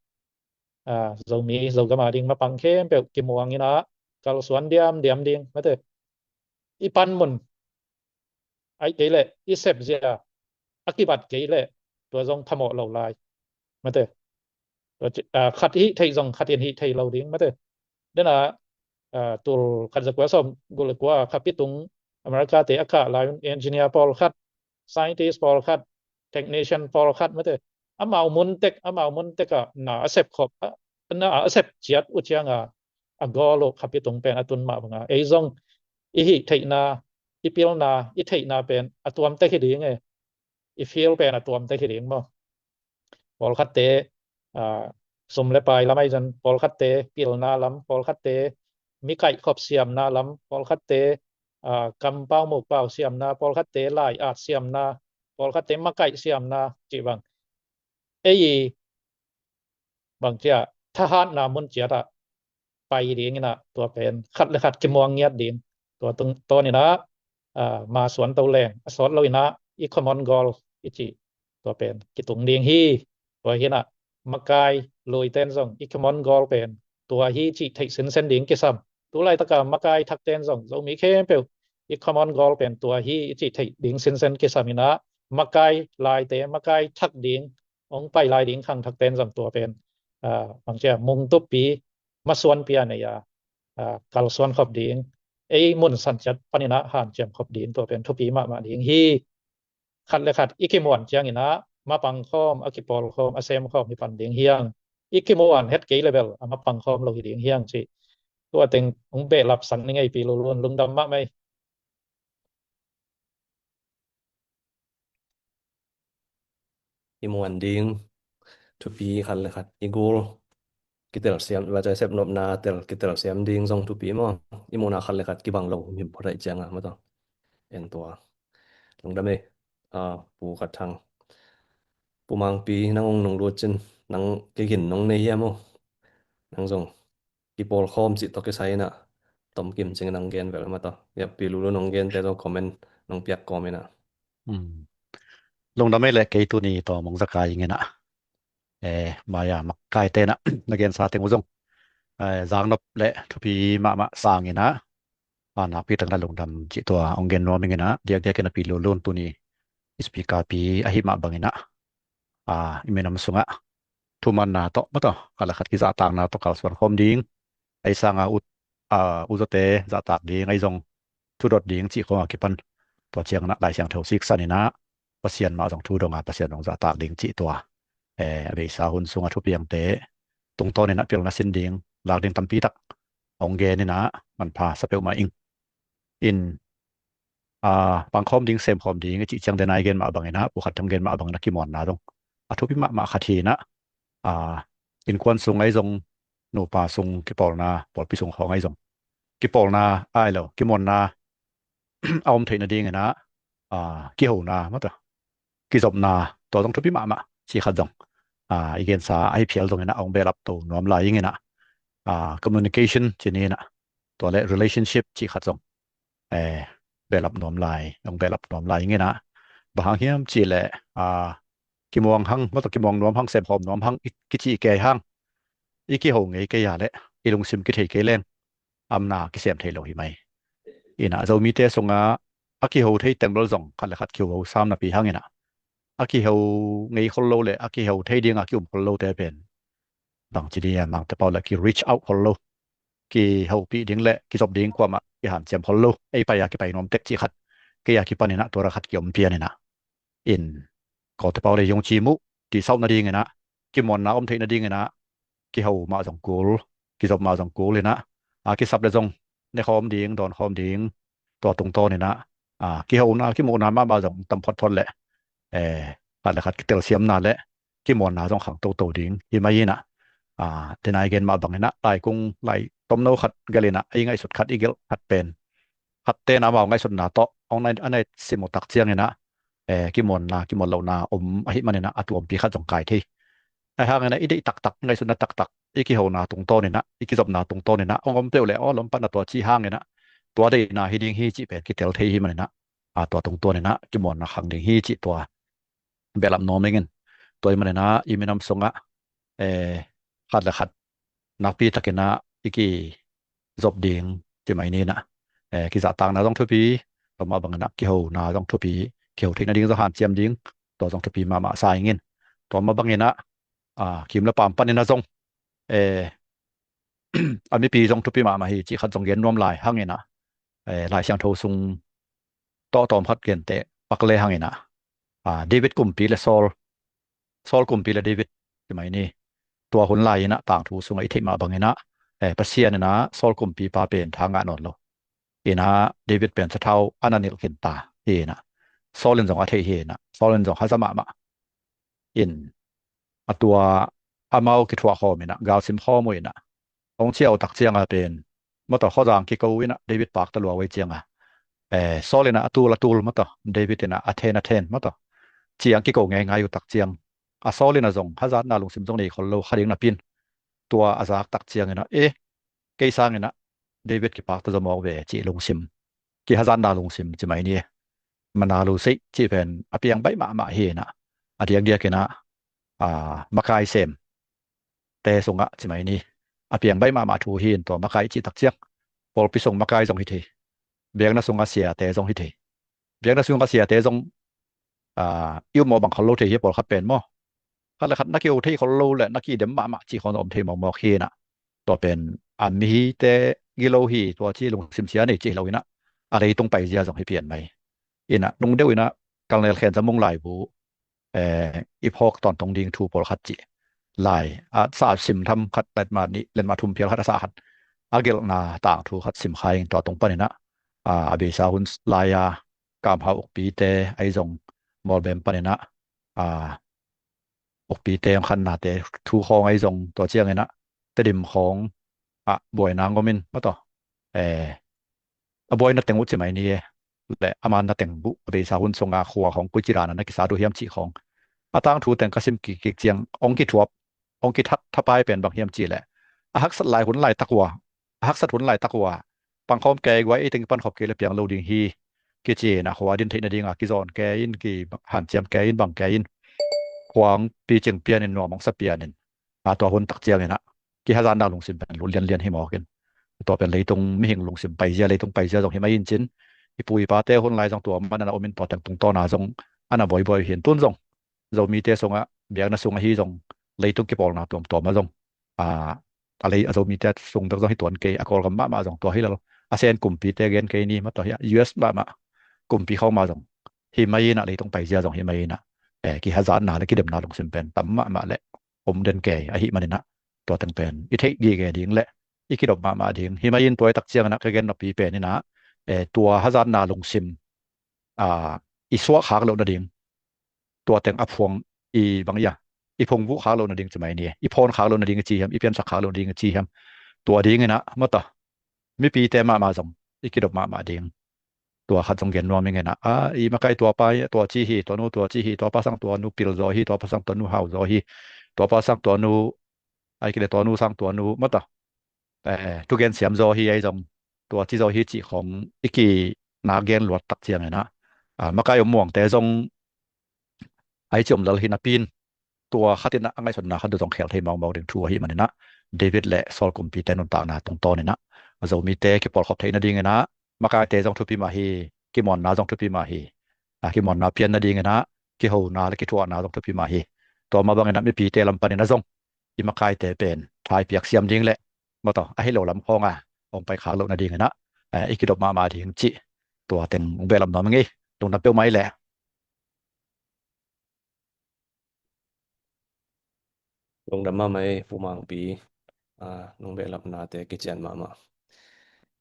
Zomi Zogam a ding mapang khempeuh kimuang inah kalsuan diamdiam ding. Mate, i panmun, ahih kei leh i sepzia a kibat kei leh tua zong phamawh lo lai. Mate, tua ci- ah, khat hih theih zong khat in hih thei lo ding. Mate, dena, ah, tul khat za kua sawm guk le kua khapi tung America te a kah lai un engineer pawlkhat, scientist pawlkhat, technician pawlkhat, mate, amau mun tek, amau mun tek ah na a sep khop, a, na a sep ciat uh cianga a gawl uh khapi tung pen a tun mah banga ei zong i hih theihna, i pilna, i theihna pen a tuam tek hi ding e. I field pen a tuam tek hi ding maw? Pawlkhatte, ah, sum le pai lam ahi zong, pawlkhatte pilna lam, pawlkhatte mikaih khop siamna lam, pawlkhatte, ah, kampau mukpau siamna, pawlkhatte lai-at siamna, pawlkhatte makaih siamna cih bang. Ei bang cia thahatna mun ciatah pai ding inah tua pen khat le khat kimuang ngiat ding. Tua tung tawn inah, ah, ma suan to leng a sawt lo inah i common goal i cih tua pen kitung ding hi. Tua hinah makai luiten zong i common goal pen tua hi cih theih sinsen ding kisam. Tulaitaka makai thakten zong Zomi khempeuh i common goal pen tua hi i cih theih ding sinsen kisam inah makai laite makai thak ding hong pai lai ding khangthakten zong tua pen, ah, bangcia mungtupi masuanpi a nei a, ah, kalsuan khop ding, ei mun san ciat paninah hanciam khop ding tua pen thupi mahmah ding hi. Khat le khat i kimuan cianginah mapang khawm, a kipawl khawm, a sem khawm hi pan ding hiang. I kimuan het kei le bel a mapang khawm lo hi ding hiang cih tua teng hong behlap sak ni ngei Pi Lulun, lungdam mahmah ei. I muan ding thupi, khat le khat i gul kitelsiam, va cai sep nopna tel kitelsiam ding zong thupi maw? I muhna khat le khat kibang lo him phot aih cianga maw taw. En tua lungdam ei. Ah, Pu Khat Thang, Pu Mangpi, nang hong nung lut cin, nang kei gin nong nei hiam maw? Nang zong kipawl khawm cih tawh kisai inah tomkim cingin nang gen vel maw taw. Pi Lulun nong gente zong comment nong piak kawm inah. Hmm. Lungdam ei le kei tuni tawm hong za kai ing inah. Eh, maya makaite inah na gensa teng uh zong, eh, zaknop le thupi mahmah sang inah, a nakpi tak inah lungdam cih tua hong gen nuam ing inah, diakdiak inah Pi Lulun tuni speaker pi ahi mah bang inah, ah, i minam sungah thumanna tawh maw taw, khat le khat kizahtakna tawh kalsuan khawm ding, ei sanga ut, ah, uzote zahtak ding, ei zong thudot ding cih khawng a kipan tua ciang inah Lai Siangtho siksan inah Pasian mah zong thu dong a Pasian zong zahtak ding cih tua, eh, a beisa hun sungah thupiangte tungtawn inah pilna sin ding lak ding tampi tak hong gen inah manpha sa peuhmah ing. In, ah, pangkhawm ding, semkhawm ding i cih ciang dena i gen mah bang inah, Pu Khat Thang gen mah bang inah kimuanna zong a thupi mahmah khat hi inah, ah, innkuan sung ahi zong, nupa sung kipawlna, pawlpi sung khawng ahi zong kipawlna ai lo, kimuanna a om theih nading inah, ah, kihona maw taw, kizopna, tua zong thupi mahmah cih khat zong, ah, i gensa ahi phial zong inah hong behlap to nuam lai ing inah, ah, communication cih ni inah, tua le relationship cih khat zong, eh, behlap nuam lai, hong behlap nuam lai ing inah. Bang hang hiam cih leh, ah, kimuang hang maw taw, kimuang nuam hang, semkhawm nuam hang i kici kei hang, i kiho ngei kei a leh i lungsim kithei kei leng amna kisem thei lo hi mai. Inah Zomite sungah a kiho thei teng bel zong khat le khat kiho sam napi hang inah, a kiho ngei khol lo le a kiho thei dinga ki-um khol lote pen bangci ding a, Mangte pau le ki reach out khol lo, kihopih ding le kizop ding kuamah kihanciam khol lo, ei pai a kipai nuam tek cih khat kei a kipan inah tua ra khat ki-om pian inah. In Kawltepaw le yungci muh tisauh nading inah, kimuanna om theih nading inah, kiho mah zong kul, kizop mah zong kul inah, a kisap le zong nekhawm ding, dawnkhawm ding, tua tungtawn inah, a, kihona, kimuhna mahmah zong tam photphot leh, eh, khat le khat kitelsiamna le kimuanna zong khang toto ding hi mai inah, a, dena i gen mah bang inah, laikung, lai tomno khat gelh inah, ei ngaihsut khat i gelh khat pen, khatte na amau ngaihsutna tawh hong nai, a nai sim uh tak ciang inah, eh, kimuanna, kimuan lohna om ahih man inah a tuampi khat zong kai thei. Ahi hang inah i deih taktak, ngaihsutna taktak, i kihona tungtawn inah, i kizopna tungtawn inah hong om peuh le aw, lom patna tua cih hang inah tua deihna hi ding hi cih pen kitel thei hi man inah, a, tua tungtawn inah kimuanna khang ding hi cih tua behlap nuam ing in. Tua ahih man inah i minam sungah, eh, khat le khat nakpi tak inah i kizop ding ci mai ni inah, eh, kizahtakna zong thupi, tua mah bangin ah kihona zong thupi, kiho theih nading zong hanciam ding, tua zong thupi mahmah sa ing in. Tua mah bangin ah, ah, kim le paam panin ah zong, eh, a mipi zong thupi mahmah hi cih khat zong gen nuam lai hangin ah, eh, Lai Siangtho sung tawhtawm khat genteh pak le hangin ah, ah, David kumpi le Saul, Saul kumpi le David ti mai ni. Tua hun lai in ah tangthu sungah i theih mah bangin ah, eh, Pasian in ah Saul kumpipa pen tha ngah nawn lo. In ah David pen sathau a na nilh khin ta hi in ah, Saul in zong a theih hi in ah, Saul in zong haza mahmah in, a tua amau kithuah khawm in ah, galsim khawm uh in ah, hong ciah uh tak ciang a pen, mawtaw, khuazang kiko in ah David pakta lua uh ei ciang a, eh, Saul in ah a tul a tul, mawtaw, David in ah a then a then, mawtaw, ciang kiko ngeingai uh tak ciang a, Saul in ah zong hazatna lungsim zong nei khol lo, kha ding napi in, tua a zak tak ciang in ah, eh, kei sang in ah David kipakta zaw mawk ve cih lungsim, kihazatna lungsim ci mai ni. Mana lo sei cih pen a piang baih mahmah hi in ah, a diakdiak in ah, ah, makai sem te sungah ci mai ni, a piang baih mahmah thu hi in. Tua makai cih tak ciang, pawlpi sung makai zong hi thei, biakna sungah siate zong hi thei. Biakna sungah siate zong, ah, i um mawh bang khol lo thei hi, pawlkhat pen maw, khat le khat na kiho thei khol lo le na kidem mahmah cih khawng om thei mawkmawk hi in ah, tua pen a mihite gilo hi, tua ci lungsim sia nei cih lo in ah, a leitung paizia zong hi pian mai. In ah nung deuh in ah Colonel Khen Za Mung laibu, eh, i phawk tawntung ding thu pawlkhat cih lai a sa sim tham khat, letmah nih, letmah thum phial khat a sa khat, a gelhna tangthu khat sim kha ing. Tua tung panin ah, ah, a beisa hun lai a Kam Hau ukpite ahi zong, Mawlbem panin ah, ah, ukpite hong khannate thu khawng ahi zong, tua ciangin ah Tedim khawng ah buaina ngom in, mawtaw, eh, a buaina teng uh ci mai ni e, le a manna teng buh, a beisa hun sunga khua khawng koici dan a na kisat uh hiam cih khawng, a tangthu teng ka sim kik kik ciang hong kithuap, hong kithat thapai pen bang hiam cih leh, a haksat lai hun laitak uh a, a haksat hun laitak uh a, pangkhawm kei guai, ei teng kipankhop kei le piang lo ding hi kici in ah, khua din theih nading a kizawn kei in, kihanciam kei in, bang kei in, khua hong picing pian in, nuam hong sa pian in, a tua hun tak ciangin ah kihazatna lungsim pen lut lianlian hi mawk in. Tua pen leitung mihing lungsim paizia, leitung paizia zong hi mai in cin, i pu i pate hun lai zong tua man a na om in, tua teng tungtawn a zong a na buaibuai uh hi in. Tun zong Zomite sungah, biakna sung ahi zong, leitung kipawlna tuamtuam ah zong, a, a lei, a Zomite sung bek zong hi tuan kei, a Kawlgam mahmah zong tua hi lo, a sen kumpite gen kei ni, mawtaw, hi a U S mahmah kumpi khawng mah zong hi mai in ah, leitung paizia zong hi mai in ah, eh, kihazatna le kidemna lungsim pen tam mahmah le om den kei ahih manin ah, tua teng pen i theih gige ding le i kidop mahmah ding hi mai in. Tua i tak ciangin ah ka gen napi pen in ah, eh, tua hazatna lungsim, ah, i suak khak loh nading, tua teng a phuang, i bang ia, i phungvuh khak loh nading ci mai ni, i phawn khak loh nading i ci hiam, i piansak khak loh nading i ci hiam, tua dingin ah, mawtaw, mipite mahmah zong i kidop mahmah ding. Tua khat zong gen nuam ing in ah, a, i makai tua pa, tua ci hi, tua nu tua ci hi, tua pa sang tua nu pil zaw hi, tua pa sang tua nu hau zaw hi, tua pa sang tua nu, ai kile, tua nu sang tua nu, mawtaw, eh, thugen siam zaw hi ahi zong, tua ci zaw hi cih khawng i kinak gen luat tak ciangin ah, ah, makai om muangte zong ai ci om lel hi napi in, tua khat in ah a ngaihsutna khat uh zong khel thei mawkmawk ding thu ahih manin ah, David le Saul kumpite nuntakna tungtawn in ah, Zomite kipawlkhop theih nadingin ah, makaite zong thupi mah hi, kimuanna zong thupi mah hi. A, kimuanna pian nadingin ah, kihona le kithuahna zong thupi mah hi. Tua mah bangin ah mipite lam panin ah zong i makaite pen thaipiak siam ding le, mawtaw, ahi lo lam khawng a hong pai khak loh nadingin ah, eh, i kidop mahmah ding cih, tua teng hong behlap nuam ing ei. Lungdam peuhmah ei le. Lungdam mahmah ei, Pu Mangpi. Ah, nong behlapnate kician mahmah.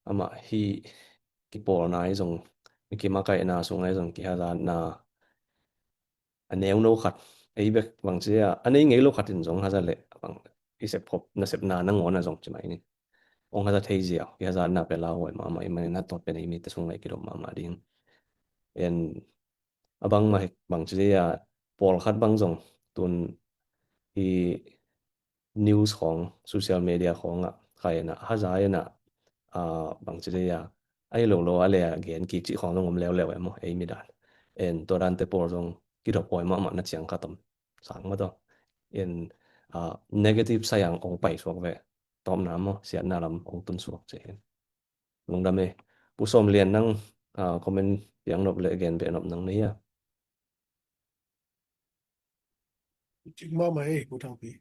Amah hih kipawlna ahi zong, mi kimakaihna sung ahi zong, kihazatna a neuno khat, ei bek bang ci a, a nei ngei lo khat in zong haza leh, bang i sep khop, nasepna nangawn a zong ci mai ni, hong haza thei ziau, kihazatna pia lauhuai mahmah ahih manin ah, tua pen ei mite sung leh i kidop mahmah ding. En, a bang mah hi, bang ci a, pawlkhat bang zong tun i news khawng, social media khawng ah khai in ah, haza in ah, ah, bang ci a, ahi lo lo a le a gen kik cih khawng zong om leuleu e maw, ei mi dan. En, tua dante pawl zong kidop huai mahmah na ciang khat om sang mawtaw. En, ah, negative side ah hong pai suak ve, tawpna maw, siatna lam hong tun suak ci hi. Lungdam e. Pu Sawm Lian, nang, ah, comment piak nop le gen beh nop nang nei a. Cik mahmah ei, Pu Thangpi.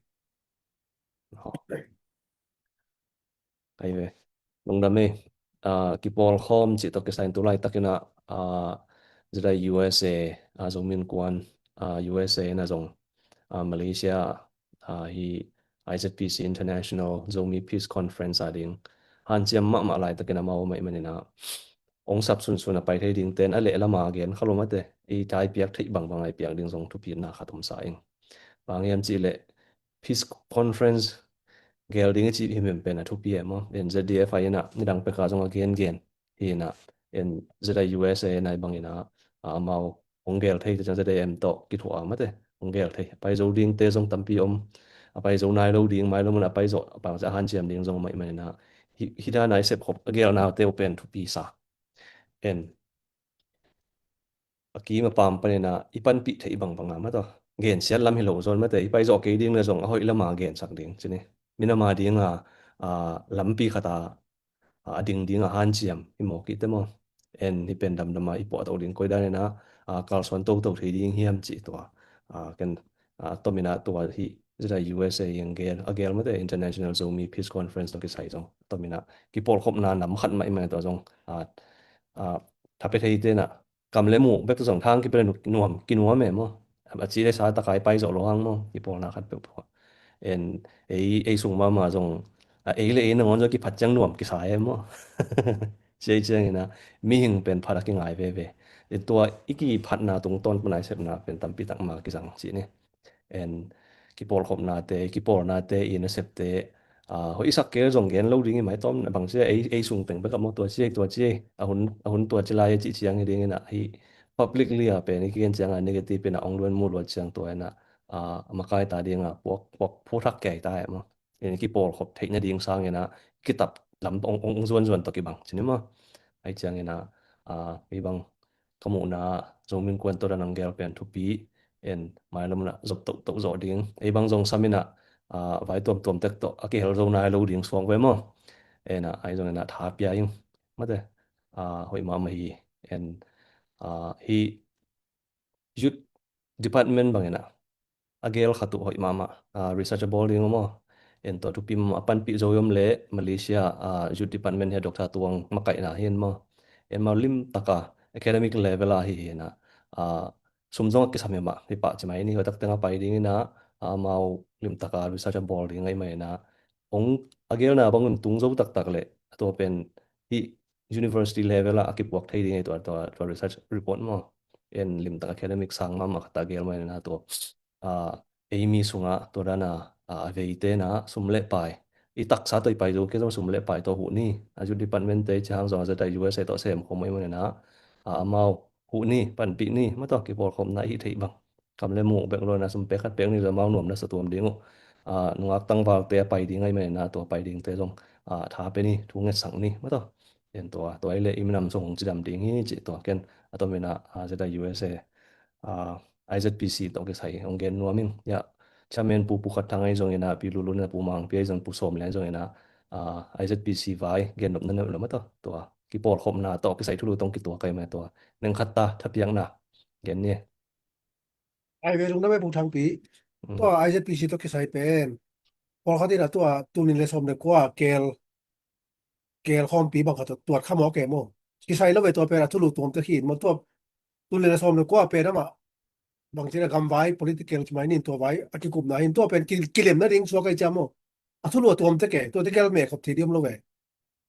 Ai ve. Lungdam ei. Ah, kipawlkhawm cih tawh kisai in tu laitakin ah, ah, ZIUSA, ah, Zomi Innkuan, ah, U S A in ah zong, ah, Malaysia, ah, hi I Z P C International Zomi Peace Conference a ding hanciam mahmah laitakin amau om ahih manin ah, ong sap sunsun a pai thei dingte in a leh lama gen kha lo mate, i tha i piak theih bangbang a i piak ding zong thupitna khat om sa ing. Bang hiam cih leh Peace Conference gel ding i cih himhim pen a thupi e maw. En Z D F I in ah nidang pek a zong a gengen hi in ah, en ZIUSA in ah i bangin ah, ah, amau hong gel thei te ciang Z I M tawh kithuah a mate, hong gel thei. A pai zo dingte zong tampi om, a pai zo nai lo ding, mailam hun a pai zawh a pang ciang a hanciam ding zong om ahih manin ah, hi, hi dan a i sepkhop a gelnate uh pen thupi sa. En a kim a pam panin ah i panpih theih bangbang a maw tawh, gensiat lam hi lo zaw mate, i pai zawh kei ding le zong a hoih lama gensak ding ci ni. Minam a ding a, ah, lampi khat a, ah, a ding ding a hanciam hi mawk i te maw. En hi pen damdam a i puahto ding koi dan in ah, ah, kalsuan toto thei ding hiam cih tua, ah, ken, ah, tom in ah tua hi ZIUSA i a gel, a gel mate, International Zomi Peace Conference tawh kisai zong tom in ah kipawlkhopna nam khat mah i mah tua zong, ah, ah, tha pia thei te in ah kam le muk bek zong thang kipia le nuam, kinuam e maw. A ci le sa takai pai zawh lo hang maw, kipawlna khat peuhpeuh. En ei, ei sung mahmah zong, a, ei le ei nangawn zong kiphat ciang nuam kisa e maw. Ci ei ciangin ah mihing pen phat a kingai veve. En tua i kiphatna tungtawn pana i sepna pen tampi tak ma kizang ci ni. En kipawlkhopnate, kipawlnate, i nasepte, ah, hoih i sak kei zong gen lo ding i mai tawm, bang ci ei, ei sung teng bek a maw, tua ci ei, tua ci ei, a hun, a hun tua ci lai a cih ciang hi ding in ah, hi publicly a pen i kigen ciang a negative in ah ong luan mu luat ciang tua in ah, ah, a makai ta ding a puak, puak phu thak kei ta e maw. En kipawlkhop theih nading sangin ah kitap lam ong, ong, ong zuanzuan tawh kibang ci ni maw. Ai ciangin ah, ah, i bang ka muhna Zomi Innkuan tawh dan a gel pen thupi, en mailam hun ah zop tohtoh zawh ding. Ei bang zong sam in ah, ah, vai tuamtuam tek tawh a kihel zo nai lo ding suak ve maw. En ah, ai zong in ah tha pia ing mate, ah, hoih mahmah hi. En, ah, hi Youth Department bangin ah a gel khat uh hoih mahmah, ah, research a bawl ding uh maw. En tua thupi mahmah, a panpih zo i om leh Malaysia, ah, Youth Department hi a, Doctor Tuang makaihna hi en maw. En amau lim taka academic level a hi hi in ah, ah, sum zong a kisam hi mah, hi pah ci mai ni, hoih tak teng a pai ding in ah, ah, amau lim taka research a bawl ding ahih manin ah, ong a gelna bang un tung zo taktak leh tua pen hi university level ah a kipuak thei ding hi tua, tua, tua research report maw. En lim tak academic sang mahmah khat a gel mah in ah tua, ah, ei mi sungah tua dan a, ah, a veite in ah sum le pai, i taksa tawh i pai zo kei zong sum le pai tawh huh ni. A Youth Department te ci hang zong a ZIUSA tawh sem khawm ahih manin ah, ah, amau huh ni, panpih ni, mah tawh kipawlkhopna i hih theih bang. Kam le muk bek lo in ah sum pek khat pek ni zong amau nuam na sa tuam ding uh. Ah, nungak tangvalte a pai ding ahih manin ah tua pai dingte zong, ah, tha pia ni, thu ngetsak ni, mah tawh. En tua, tua i leh i minam zong hong cidam ding hi cih tua ken a tom in ah, ah, ZIUSA, ah, I Z P C tawh kisai hong gen nuam ing. Ya, Chairman Pu, Pu Khat Thang ahi zongin ah, Pi Lulun ah, Pu Mangpi ahi zong, Pu Sawm Lian ahi zongin ah, ah, I Z P C vai gen nop na neih lo mah tawh. Tua kipawlkhopna tawh kisai thulu tawh kituak ahih manin tua neng khat ta thapiakna gen ni. Ai ve, lungdam ei Pu Thangpi. Mm. Tua I Z P C tawh kisai pen pawlkhat in ah tua tul nih le sawm le kua kel, kel khawmpi bang khat tawh tuat kha mawk e maw. Kisai lo ve, tua pen a thulu tuam tek hi in maw, tua tul nih le sawm le kua pen amah bang ci a, gamvai political ci mai ni, tua vai a kikupna hi in, tua pen ki, kilem nading suak ahi ciang maw. A thulu a tuam tek e, tua tek kel meh khop thei ding om lo ve.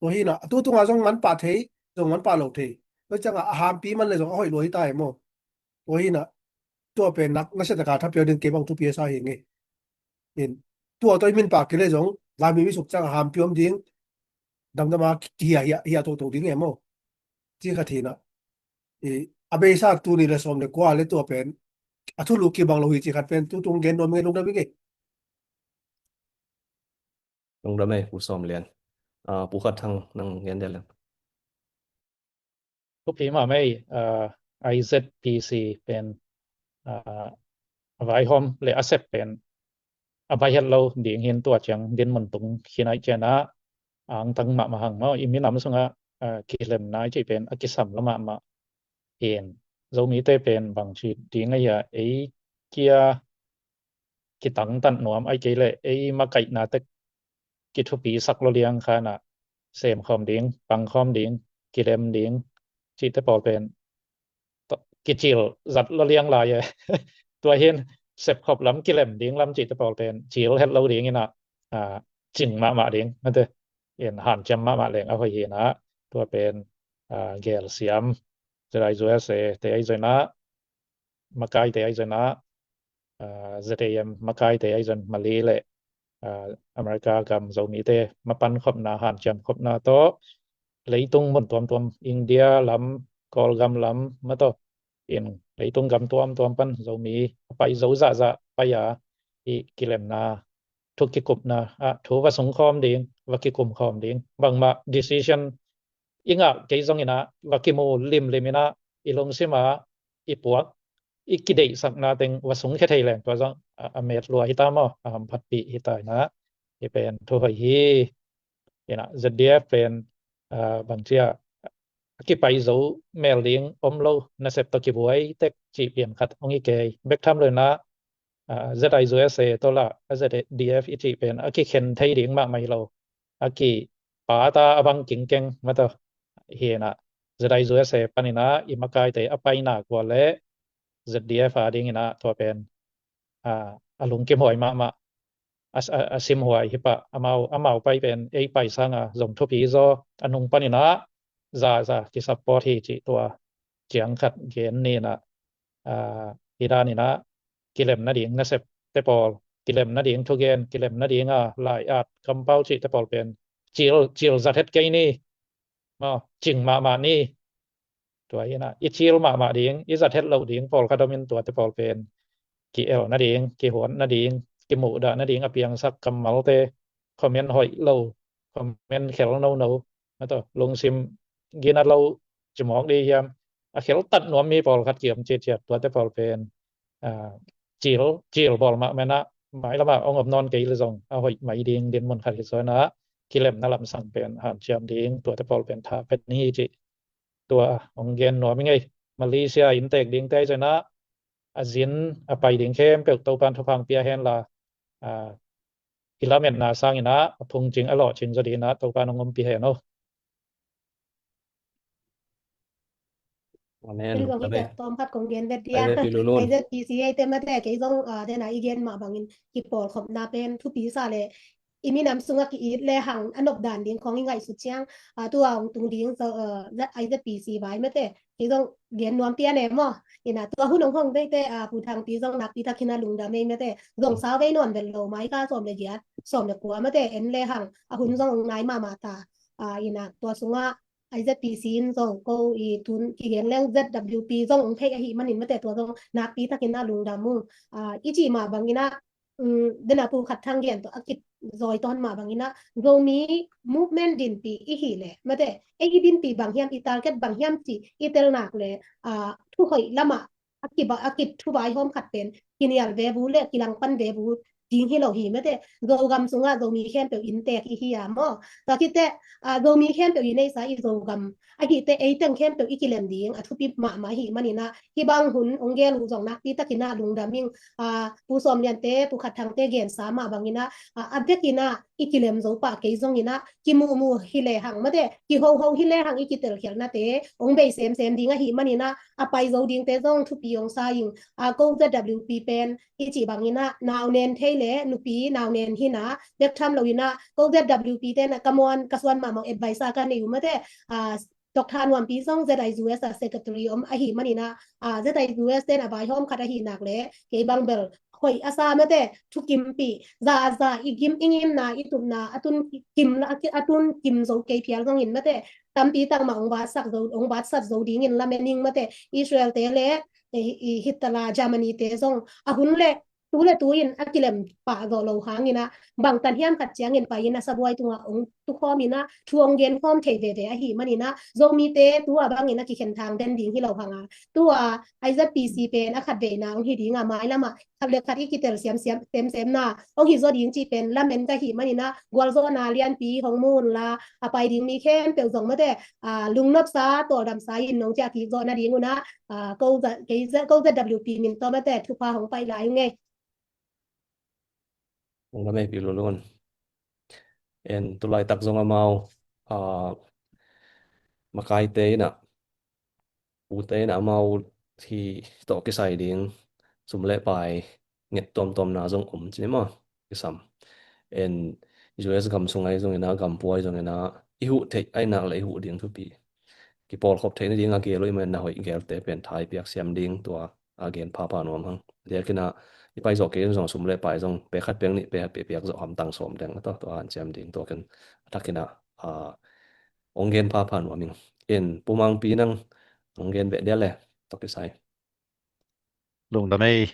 Tua hi in ah, a tu tunga zong man pah thei, zong man pah lo thei. Tua ciang a, a hampi man le zong a hoih lua hi ta e maw. Tua hi in ah, tua pen nak, nasia taka thapiak ding kei bang thupi a sa hi ing e. In, tua tawh i min pah kei le zong, Laimi mi suk ciang a hampi om ding, damdam a ki, ki hia, hia, hia toto ding e maw. Ci khat hi in ah. I, a beisa tul nih le sawm le kua le tua pen a thulu kibang lo hi ci khat pen tu tung gen nuam ing e, lungdam ing e. Lungdam ei, Pu Sawm Lian. Ah, Pu Khat Thang, nang gen dia leng. Thupi mahmah ei, ah, I Z P C pen, ah, a vaihawm le a sep pen a baih het lo ding hi in, tua ciang dinmun tung khin ahih ciangin ah angtang mahmah hang maw. I minam sungah ah, kilemna i cih pen a kisam lo mahmah. In Zomite pen bangci ding a hia, ei kia kitangtat nuam ai kei leh ei makaihna tek kithupi sak lo liang khanah sem khawm ding, pang khawm ding, kilem ding cihte pawl pen kicil zat lo liang lai e. Tua hin sepkhop lam, kilem ding lam cihte pawl pen cil het lo ding inah, ah, cing mahmah ding mate, in hanciam mahmah leng a hoih hinah. Tua pen, ah, gelsiam ZIUSA te ahi zongin ah, makaite ahi zongin ah, ah, ZAM makaite ahi zongin Mali le, ah, America gam Zomite mapan khopna, hanciam khopna tawh leitung mun tuamtuam, India lam, Kawlgam lam mate, in leitung gam tuamtuam pan Zomi a pai zo zahzah pai a, i kilemna thu kikupna ah thu va sung khawm ding, va kikum khawm ding. Bangmah decision i ngah kei zongin ah, va kimu limlim inah, i lungsim ah i puak, i kideihsakna teng va sungkhia thei leng tua zong a, a met lua hita maw, a hamphatpih hita inah. Hi pen thu hoih hi. Inah ZDF pen, ah, bangci a, a kipai zo mel ding om lo, nasep tawh kibuai tek cih pian khat hong hi kei. Bek tham lo inah, ah, ZIUSA tawh lah a ZDF i cih pen a kikhen thei ding mahmah hi lo, a kipata a bang kingkeng mate hinah. ZIUSA pan inah i makaite a pai nak ua le ZDF a ding inah tua pen, ah, a lungkimhuai mahmah, a, a, a simhuai hi pah. Amau, amau pai pen ei pai sanga zong thupi zaw, a nung pan inah za za kisupport hi cih tua ciang khat gen ni inah. Ah, hi dan inah kilem nading nasepte pawl, kilem nading thugen, kilem nading a lai-at kampau cihte pawl pen cil, cil zat het kei ni maw, cing mahmah ni. Tua hinah i cil mahmah ding, i zat het loh ding pawlkhat om in, tuate pawl pen ki-el nading, kihuan nading, kimuhdah nading a piangsak kammalte, comment hoih lo, comment khel nono mate, lungsim gina lo ci mawk dih hiam, a kheltat nuam mi pawlkhat ki-om ciatciat, tuate pawl pen, ah, cil, cil bawl mahmah inah, mailamah hong om nawn kei le zong a hoih mai ding dinmun khat hi zaw inah, kilemna lamsang pen hanciam ding, tuate pawl pen tha pen hi cih tua hong gen nuam ing ei. Malaysia inntek dingte ahi zongin ah, a zin a pai ding khempeuh Topan thupha pia hen la, ah, i lametna sangin ah a phungcing a lawhcing zaw dingin ah Topan hong ompih hen aw. Amen. Ken zong hi tek tawm khat kong gen vet dia. I Z P C eite mate, kei zong, ah, dena i gen mah bangin kipawlkhopna pen thupi sa le, i minam sungah ki-it le hang a nop dan ding khawng i ngaihsut ciang, ah, tua hong tung ding, ah, I Z P C vai mate, kei zong gen nuam pian e maw. Inah tua hun hong hong veite, ah, Pu Thangpi zong nakpi takin a lungdam ei mate. Zong sau vei nawn vet lo, mai ka sawm le giat, sawm le kua mate, en le hang a hun zong hong nai mahmah ta. Ah, inah tua sungah I Z P C in zong ko i tun kigen leng Z W P zong hong theih ahih manin mate, tua zong nakpi takin a lungdam ung. Ah, i cih mah bangin ah, um, dena Pu Khat Thang gen tawh a kizawitawn mah bangin ah, Zomi movement dinpih i hih leh mate, ei i dinpih bang hiam, i target bang hiam cih i tel nak leh, ah, thu hoih lamah a kiba, a kithuvaihawm khat pen kinial ve bu le kilangpan ve bu ding hi lo hi mate. Zogam sungah Zomi khempeuh inntek i hi a maw. Tua khit teh, ah, Zomi khempeuh i neihsa i Zogam ahih teh, ei teng khempeuh i kilem ding a thupi mahmah ahih manin ah, hih bang hun hong gen uh zong nakpi takin ah lungdam ing. Ah, Pu Sawm Lian te, Pu Khat Thang te gensa mah bangin ah, ah, a vekin ah i kilem zo pah kei zongin ah, kimuhmuh hi le hang mate, kihoho hi le hang i kitelkhialhnate hong bei semsem ding ahih manin ah, a pai zo dingte zong thupi hong sa ing. Ah, ko Z W P pen i cih bangin ah, nau nen thei le nupi nau nen hi-in ah, bek tham lo in ah, ko Z W P ten ah ka muan ka suan mahmah adviser ka nei uh mate, ah, Doctor Nuampi zong Z I U S a secretary om ahih manin ah, ah, Z I U S ten a vaihawm khat ahih nak leh, kei bang bel hoih a sa mate, thukimpih, za a za i gim, i ngimna, i tupna a tun kim la, a tun kim zo kei phial zongin mate, tampi tangmah hong vatsak zo, hong vatsat zo dingin lamen ing mate. Israel te le, i, i Hitler, Germany te zong a hun le tu le tu in a kilem pah zawh lo hangin ah, bangtan hiam khat ciangin pai in a sabuai tungah ong tukhawm in ah, thu ong genkhawm thei veve ahih manin ah, Zomite tu a bangin a kikhen thang den ding hi lo hang a, tu a I Z P C pen a khatveina ong hi ding a, mailam ah khat le khat i kitel siam siam, sem sem na ong hi zaw ding cih pen lamen ka hih manin ah, gualzawhna lianpi hong mu un la, a pai ding mi khempeuh zong mate, ah, lungnopsa tawldamsa in nong ciah kik zawh nading un ah, ah, ko Z-, kei Z-, ko Z W P min tawh mate thupha hong pai lai ung ei. Hong la mei pi lulun. En, tulaitak zong amau, ah, makaite in ah, ute in ah amau hi tawh kisai ding sum le pai nget tuamtuamna zong om ci ni maw? Kisam. En, U S gam sung ahi zongin ah, gam pua ahi zongin ah, i huh theih ahi nak le i huh ding thupi. Kipawlkhop theih nading a gel uh i man na hoih gelte pen thai piak siam ding tua a gen phapha nuam hang. Diakin ah i pai zawh kei zong sum le pai zong pek khat pek nih pek piak zawh hamtang sawm deng a tawh tua hanciam ding tua ken a thakin ah, ah, ong gen phapha nuam ing. In Pu Mangpi nang ong gen beh dia le tawh kisai. Lungdam ei.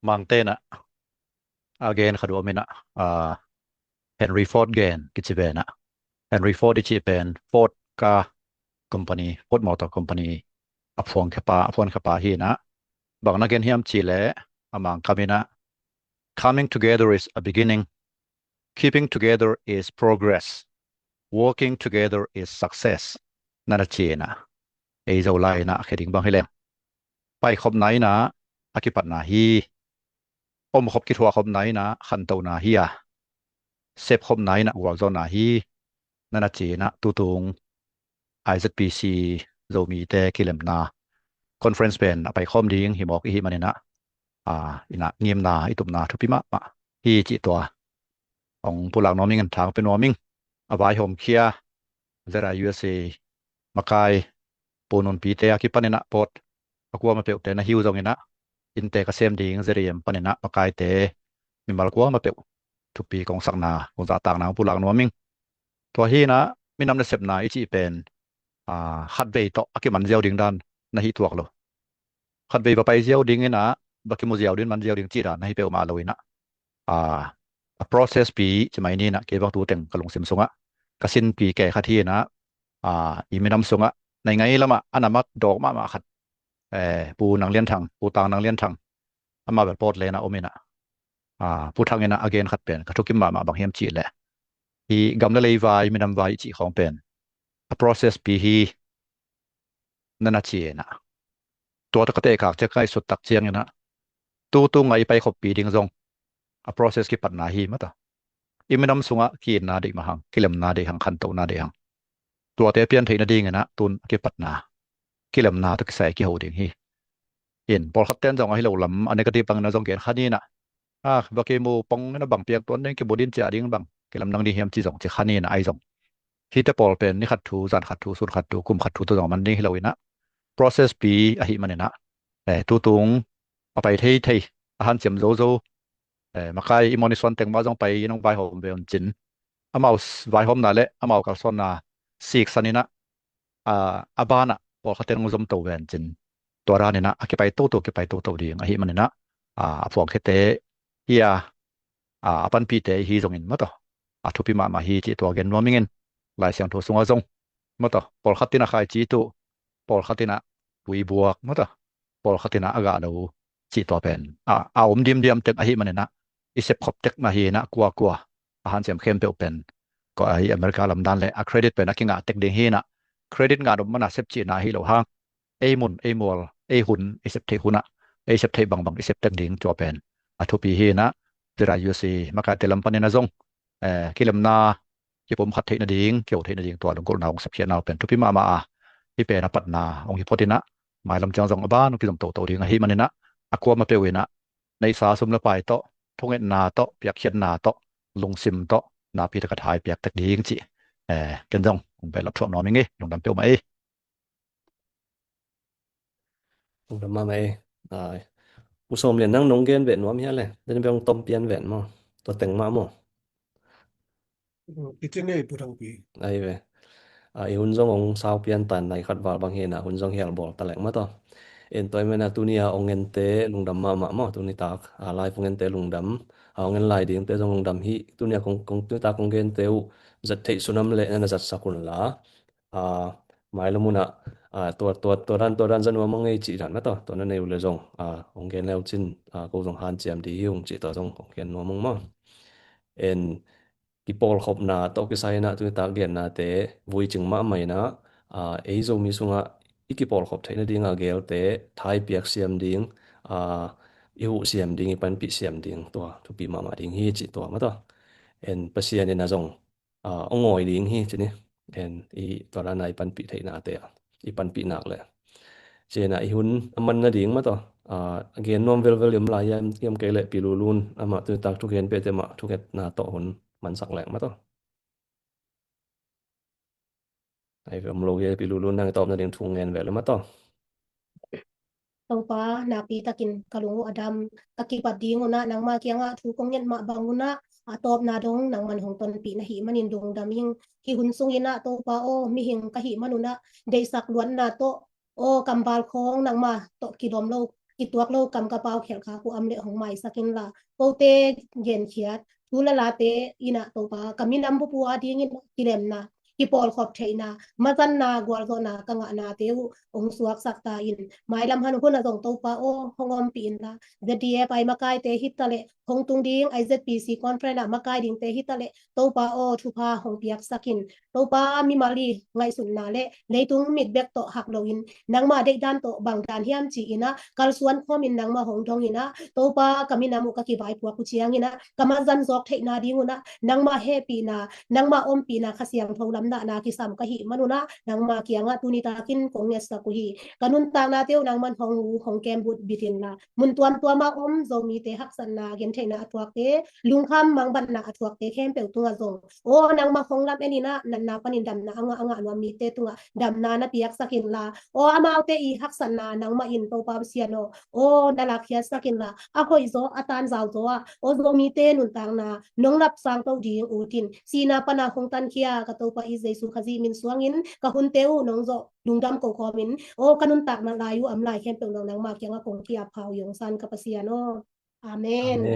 Mangte in ah a gen khat uh om in ah, ah, Henry Ford gen kici ve in ah. Henry Ford i cih pen Ford car company, Ford Motor Company a phuang khepa, a phuang khepa hi in ah. Bang na gen hiam cih leh a Mangkam in ah, "Coming together is a beginning, keeping together is progress, working together is success," na na ci in ah. Ei Zolai in ah a khe ding bang hi leng, paikhopna in ah a kipatna hi. Omkhop kithuahkhopna in ah khantohna hi a, sepkhopna in ah gualzawhna hi. Na na ci in ah tutung I Z P C Zomite kilemna conference pen a paikhawm ding hi mawk i hih manin ah, ah, in ah ngimna i tupna thupi mahmah hi cih tua ong pulak nuam ing, en, thang pe nuam ing. A vaihawmkhia Z I U S A makai Pu Nunpite a kipanin ah pawt a kuamah peuhte na hi uh zongin ah, innte ka sem ding Z I M panin ah makaite mimal kuamah peuh thupi kong sakna, kong zahtakna ong pulak nuam ing. Tua hi in ah minam nasepna i cih pen, ah, khatvei tawh a kiman ziau ding dan na hi tuak lo. Khatvei va pai ziau ding in ah, va kimu ziau ding, man ziau ding cih dan na hi peuhmah lo in ah, ah, a process pi ci mai ni in ah, kei bang tu teng ka lungsim sungah ka sinpi kei khat hi in ah, ah, i minam sungah naingai lamah a na mat dawk mahmah khat, eh, Pu Nang Lian Thang, Pu Tang Nang Lian Thang, amah bel Portland ah om in ah, ah, Pu Thang in ah a gen khat pen ka thukim mahmah, bang hiam cih leh, hi gam le lei vai, minam vai i cih khawng pen a process pi hi, na na ci in ah. Tua tawh ka tehkhak ciang, ka ngaihsut tak ciangin ah, tutung a i paikhoppi ding zong a process kipatna hi mah ta. I minam sungah ki-itna deih mah hang, kilemna deih hang, khantohna deih hang. Tuate pian theih nadingin ah tun a kipatna kilemna tawh kisai kiho ding hi. In, pawlkhat ten zong ahi lo lam a negative bangin ah zong gen kha ni in ah, ah, va kimu pong in ah bang piak tuan ding, kimu din ciah ding bang kilam dang ding hiam ci zong ci kha ni in ah, ahi zong hihte pawl pen ni khat thu, zan khat thu, sun khat thu, kum khat thu tawh zong a man ding hi lo in ah, process pi ahih manin ah, eh, tutung a pai thei thei, a hanciam zo zo, eh, makai i mawh ni suan teng mah zong pai in hong vaihawm ve un cin, amau s-, vaihawmna le amau kalsuanna siksan in ah, a, a banah pawlkhat ten hong zom to ve un cin, tua dan in ah a kipai toto, kipai toto ding ahih manin ah, a, a phuangkhiate hi a, a, a panpihte hi zongin mah ta, a thupi mahmah hi cih tua gen nuam ing in. Lai Siangtho sungah zong mah ta, pawlkhat in ah khaici tuh, pawlkhat in ah tui buak mah ta, pawlkhat in ah a gah lo cih tua pen a, a om diamdiam tek ahih manin ah, i sepkhop tek mah hi in ah, kuakua a hanciam khempeuh pen, ko, ahi America lam dan le a credit pen a kingah tek ding hi in ah, credit ngah nop man a sep cihna ahi lo hang, ei mun, ei mual, ei hun i sep theih hun ah, ei sep theih bangbang i sep tek ding tua pen a thupi hi in ah, Z I U S A makaite lam panin ah zong, eh, kilemna, kipumkhat theih nading, kiho theih nading tua lunggulhna hong sepkhiatna uh pen thupi mahmah a, hih pen a patna hong hi phot in ah, mailam ciang zong a ban hong kizom toto ding ahih manin ah, a kuamah peuh in ah neihsa sum le pai tawh, thungetna tawh, piakkhiatna tawh, lungsim tawh, napi tak a thai piak tek ding cih, eh, ken zong hong behlap thuak nuam ing ei, lungdam peuhmah ei. Lungdam mahmah ei. Ai. Pu Sawm Lian, nang nong gen vet nuam hia le? Den beng tom pian vet maw? Tua teng mah maw? Kicin ei, Pu Thangpi. Ai ve. A, i hun zong hong sau pian tan, nai khat val bang hi in ah, hun zong hial bawl ta leng mah taw. En, tua ahih manin ah tuni a ong gente lungdam mahmah maw, tuni tak a live ong gente lungdam, a ong en lai dingte zong lungdam hi. Tuni a kong, kong, tuni tak kong gente uh zat theih sunam leh na na zatsak unla, a, mailam un ah, a, tua, tua, tua dan, tua dan za nuam ong ei cih dan mah tawh, tua na nei uh leh zong, a, ong gen le uh cin, a, ko zong hanciam ding hi ung cih tua zong ong gen nuam ung maw. En, kipawlkhopna tawh kisai in ah tuni tak gennate vui cing mahmah in ah, a, ei Zomi sungah i kipawlkhop theih nading a gelte tha i piak siam ding, a, i huh siam ding, i panpih siam ding, tua thupi mahmah ding hi cih tua mah tawh. En, Pasian in ah zong, a, ong awi ding hi ci ni. En, i tua dan a i panpih theihnate ah i panpih nak leh. Ci in ah i hun a man nading mah tawh, a, gen nuam velvel i om lai hiam, hiam kei leh Pi Lulun, amah tuni tak thugen pehte mah thungetna tawh hun mansak leng mah tawh. Ai ve om lo hi, Pi Lulun, nang i tawp nading thu ngen ve le mah tawh. Topa, nakpi takin ka lung uh a dam, ka kipat ding un ah nangma kiangah thu kong nget mah bang un ah, a tawpna dong nangman hong tonpih na hih manin lungdam ing. Hih hun sungin ah Topa aw, mihing ka hih man un ah deihsak luatna tawh, aw, kamval khawng nangma tawh kilawm lo, kituak lo kam ka pau khelh khak uh om leh hong maisak inla, kote genkhiat thu le late in ah Topa, ka minam bup uh adingin kilemna, kipawlkhop theihna, mazanna, gualzawhna ka ngahnate uh hong suaksak ta in. Mailam hun ah zong Topa aw, hong ompih inla, Z D F I makaite hi ta leh, hong tung ding I Z P C conference ah makai dingte hi ta leh, Topa aw, thupha hong piaksak in. Topa, mimal i ngaihsutna le leitung mit bek tawh hak loin, nangma deihdan tawh bang dan hiam ci in ah kalsuan khawmin nangma hong dong in ah, Topa, ka minam uh ka kivaipuak uh ciangin ah ka mazan zawk theihna ding un ah nangma hehpihna, nangma ompihna, Kha Siangtho lamdahna kisam ka hih man un ah nangma kiangah tuni takin kong ngetsak uh hi. Ka nuntaknate uh nangman hong uh hong kembut bit inla, mun tuamtuam ah om Zomite haksatna gentheihna a thuakte, lungkham mangbatna a thuakte khempeuh tungah zong, aw, nangma hong lam en in ah natna panin damna a ngah, a ngah nuam mite tungah damna na piaksak inla, aw, amaute i haksatna nangmah in Topa Pasian aw, aw, na lakkhiatsak inla, a hoihzaw, a tanzauzaw ah, aw, Zomite nuntakna nong lapsang to ding ut in, sihna pana hong tankhia ka Topa i Jesu Khazih min suangin ka hunte uh nong zawh lungdam ko khawmin, aw, ka nuntakna lai uh om lai khempeuh nang, nangma kiangah kong ki-ap pha uh hi ung, san ka Pasian aw. Amen. Amen.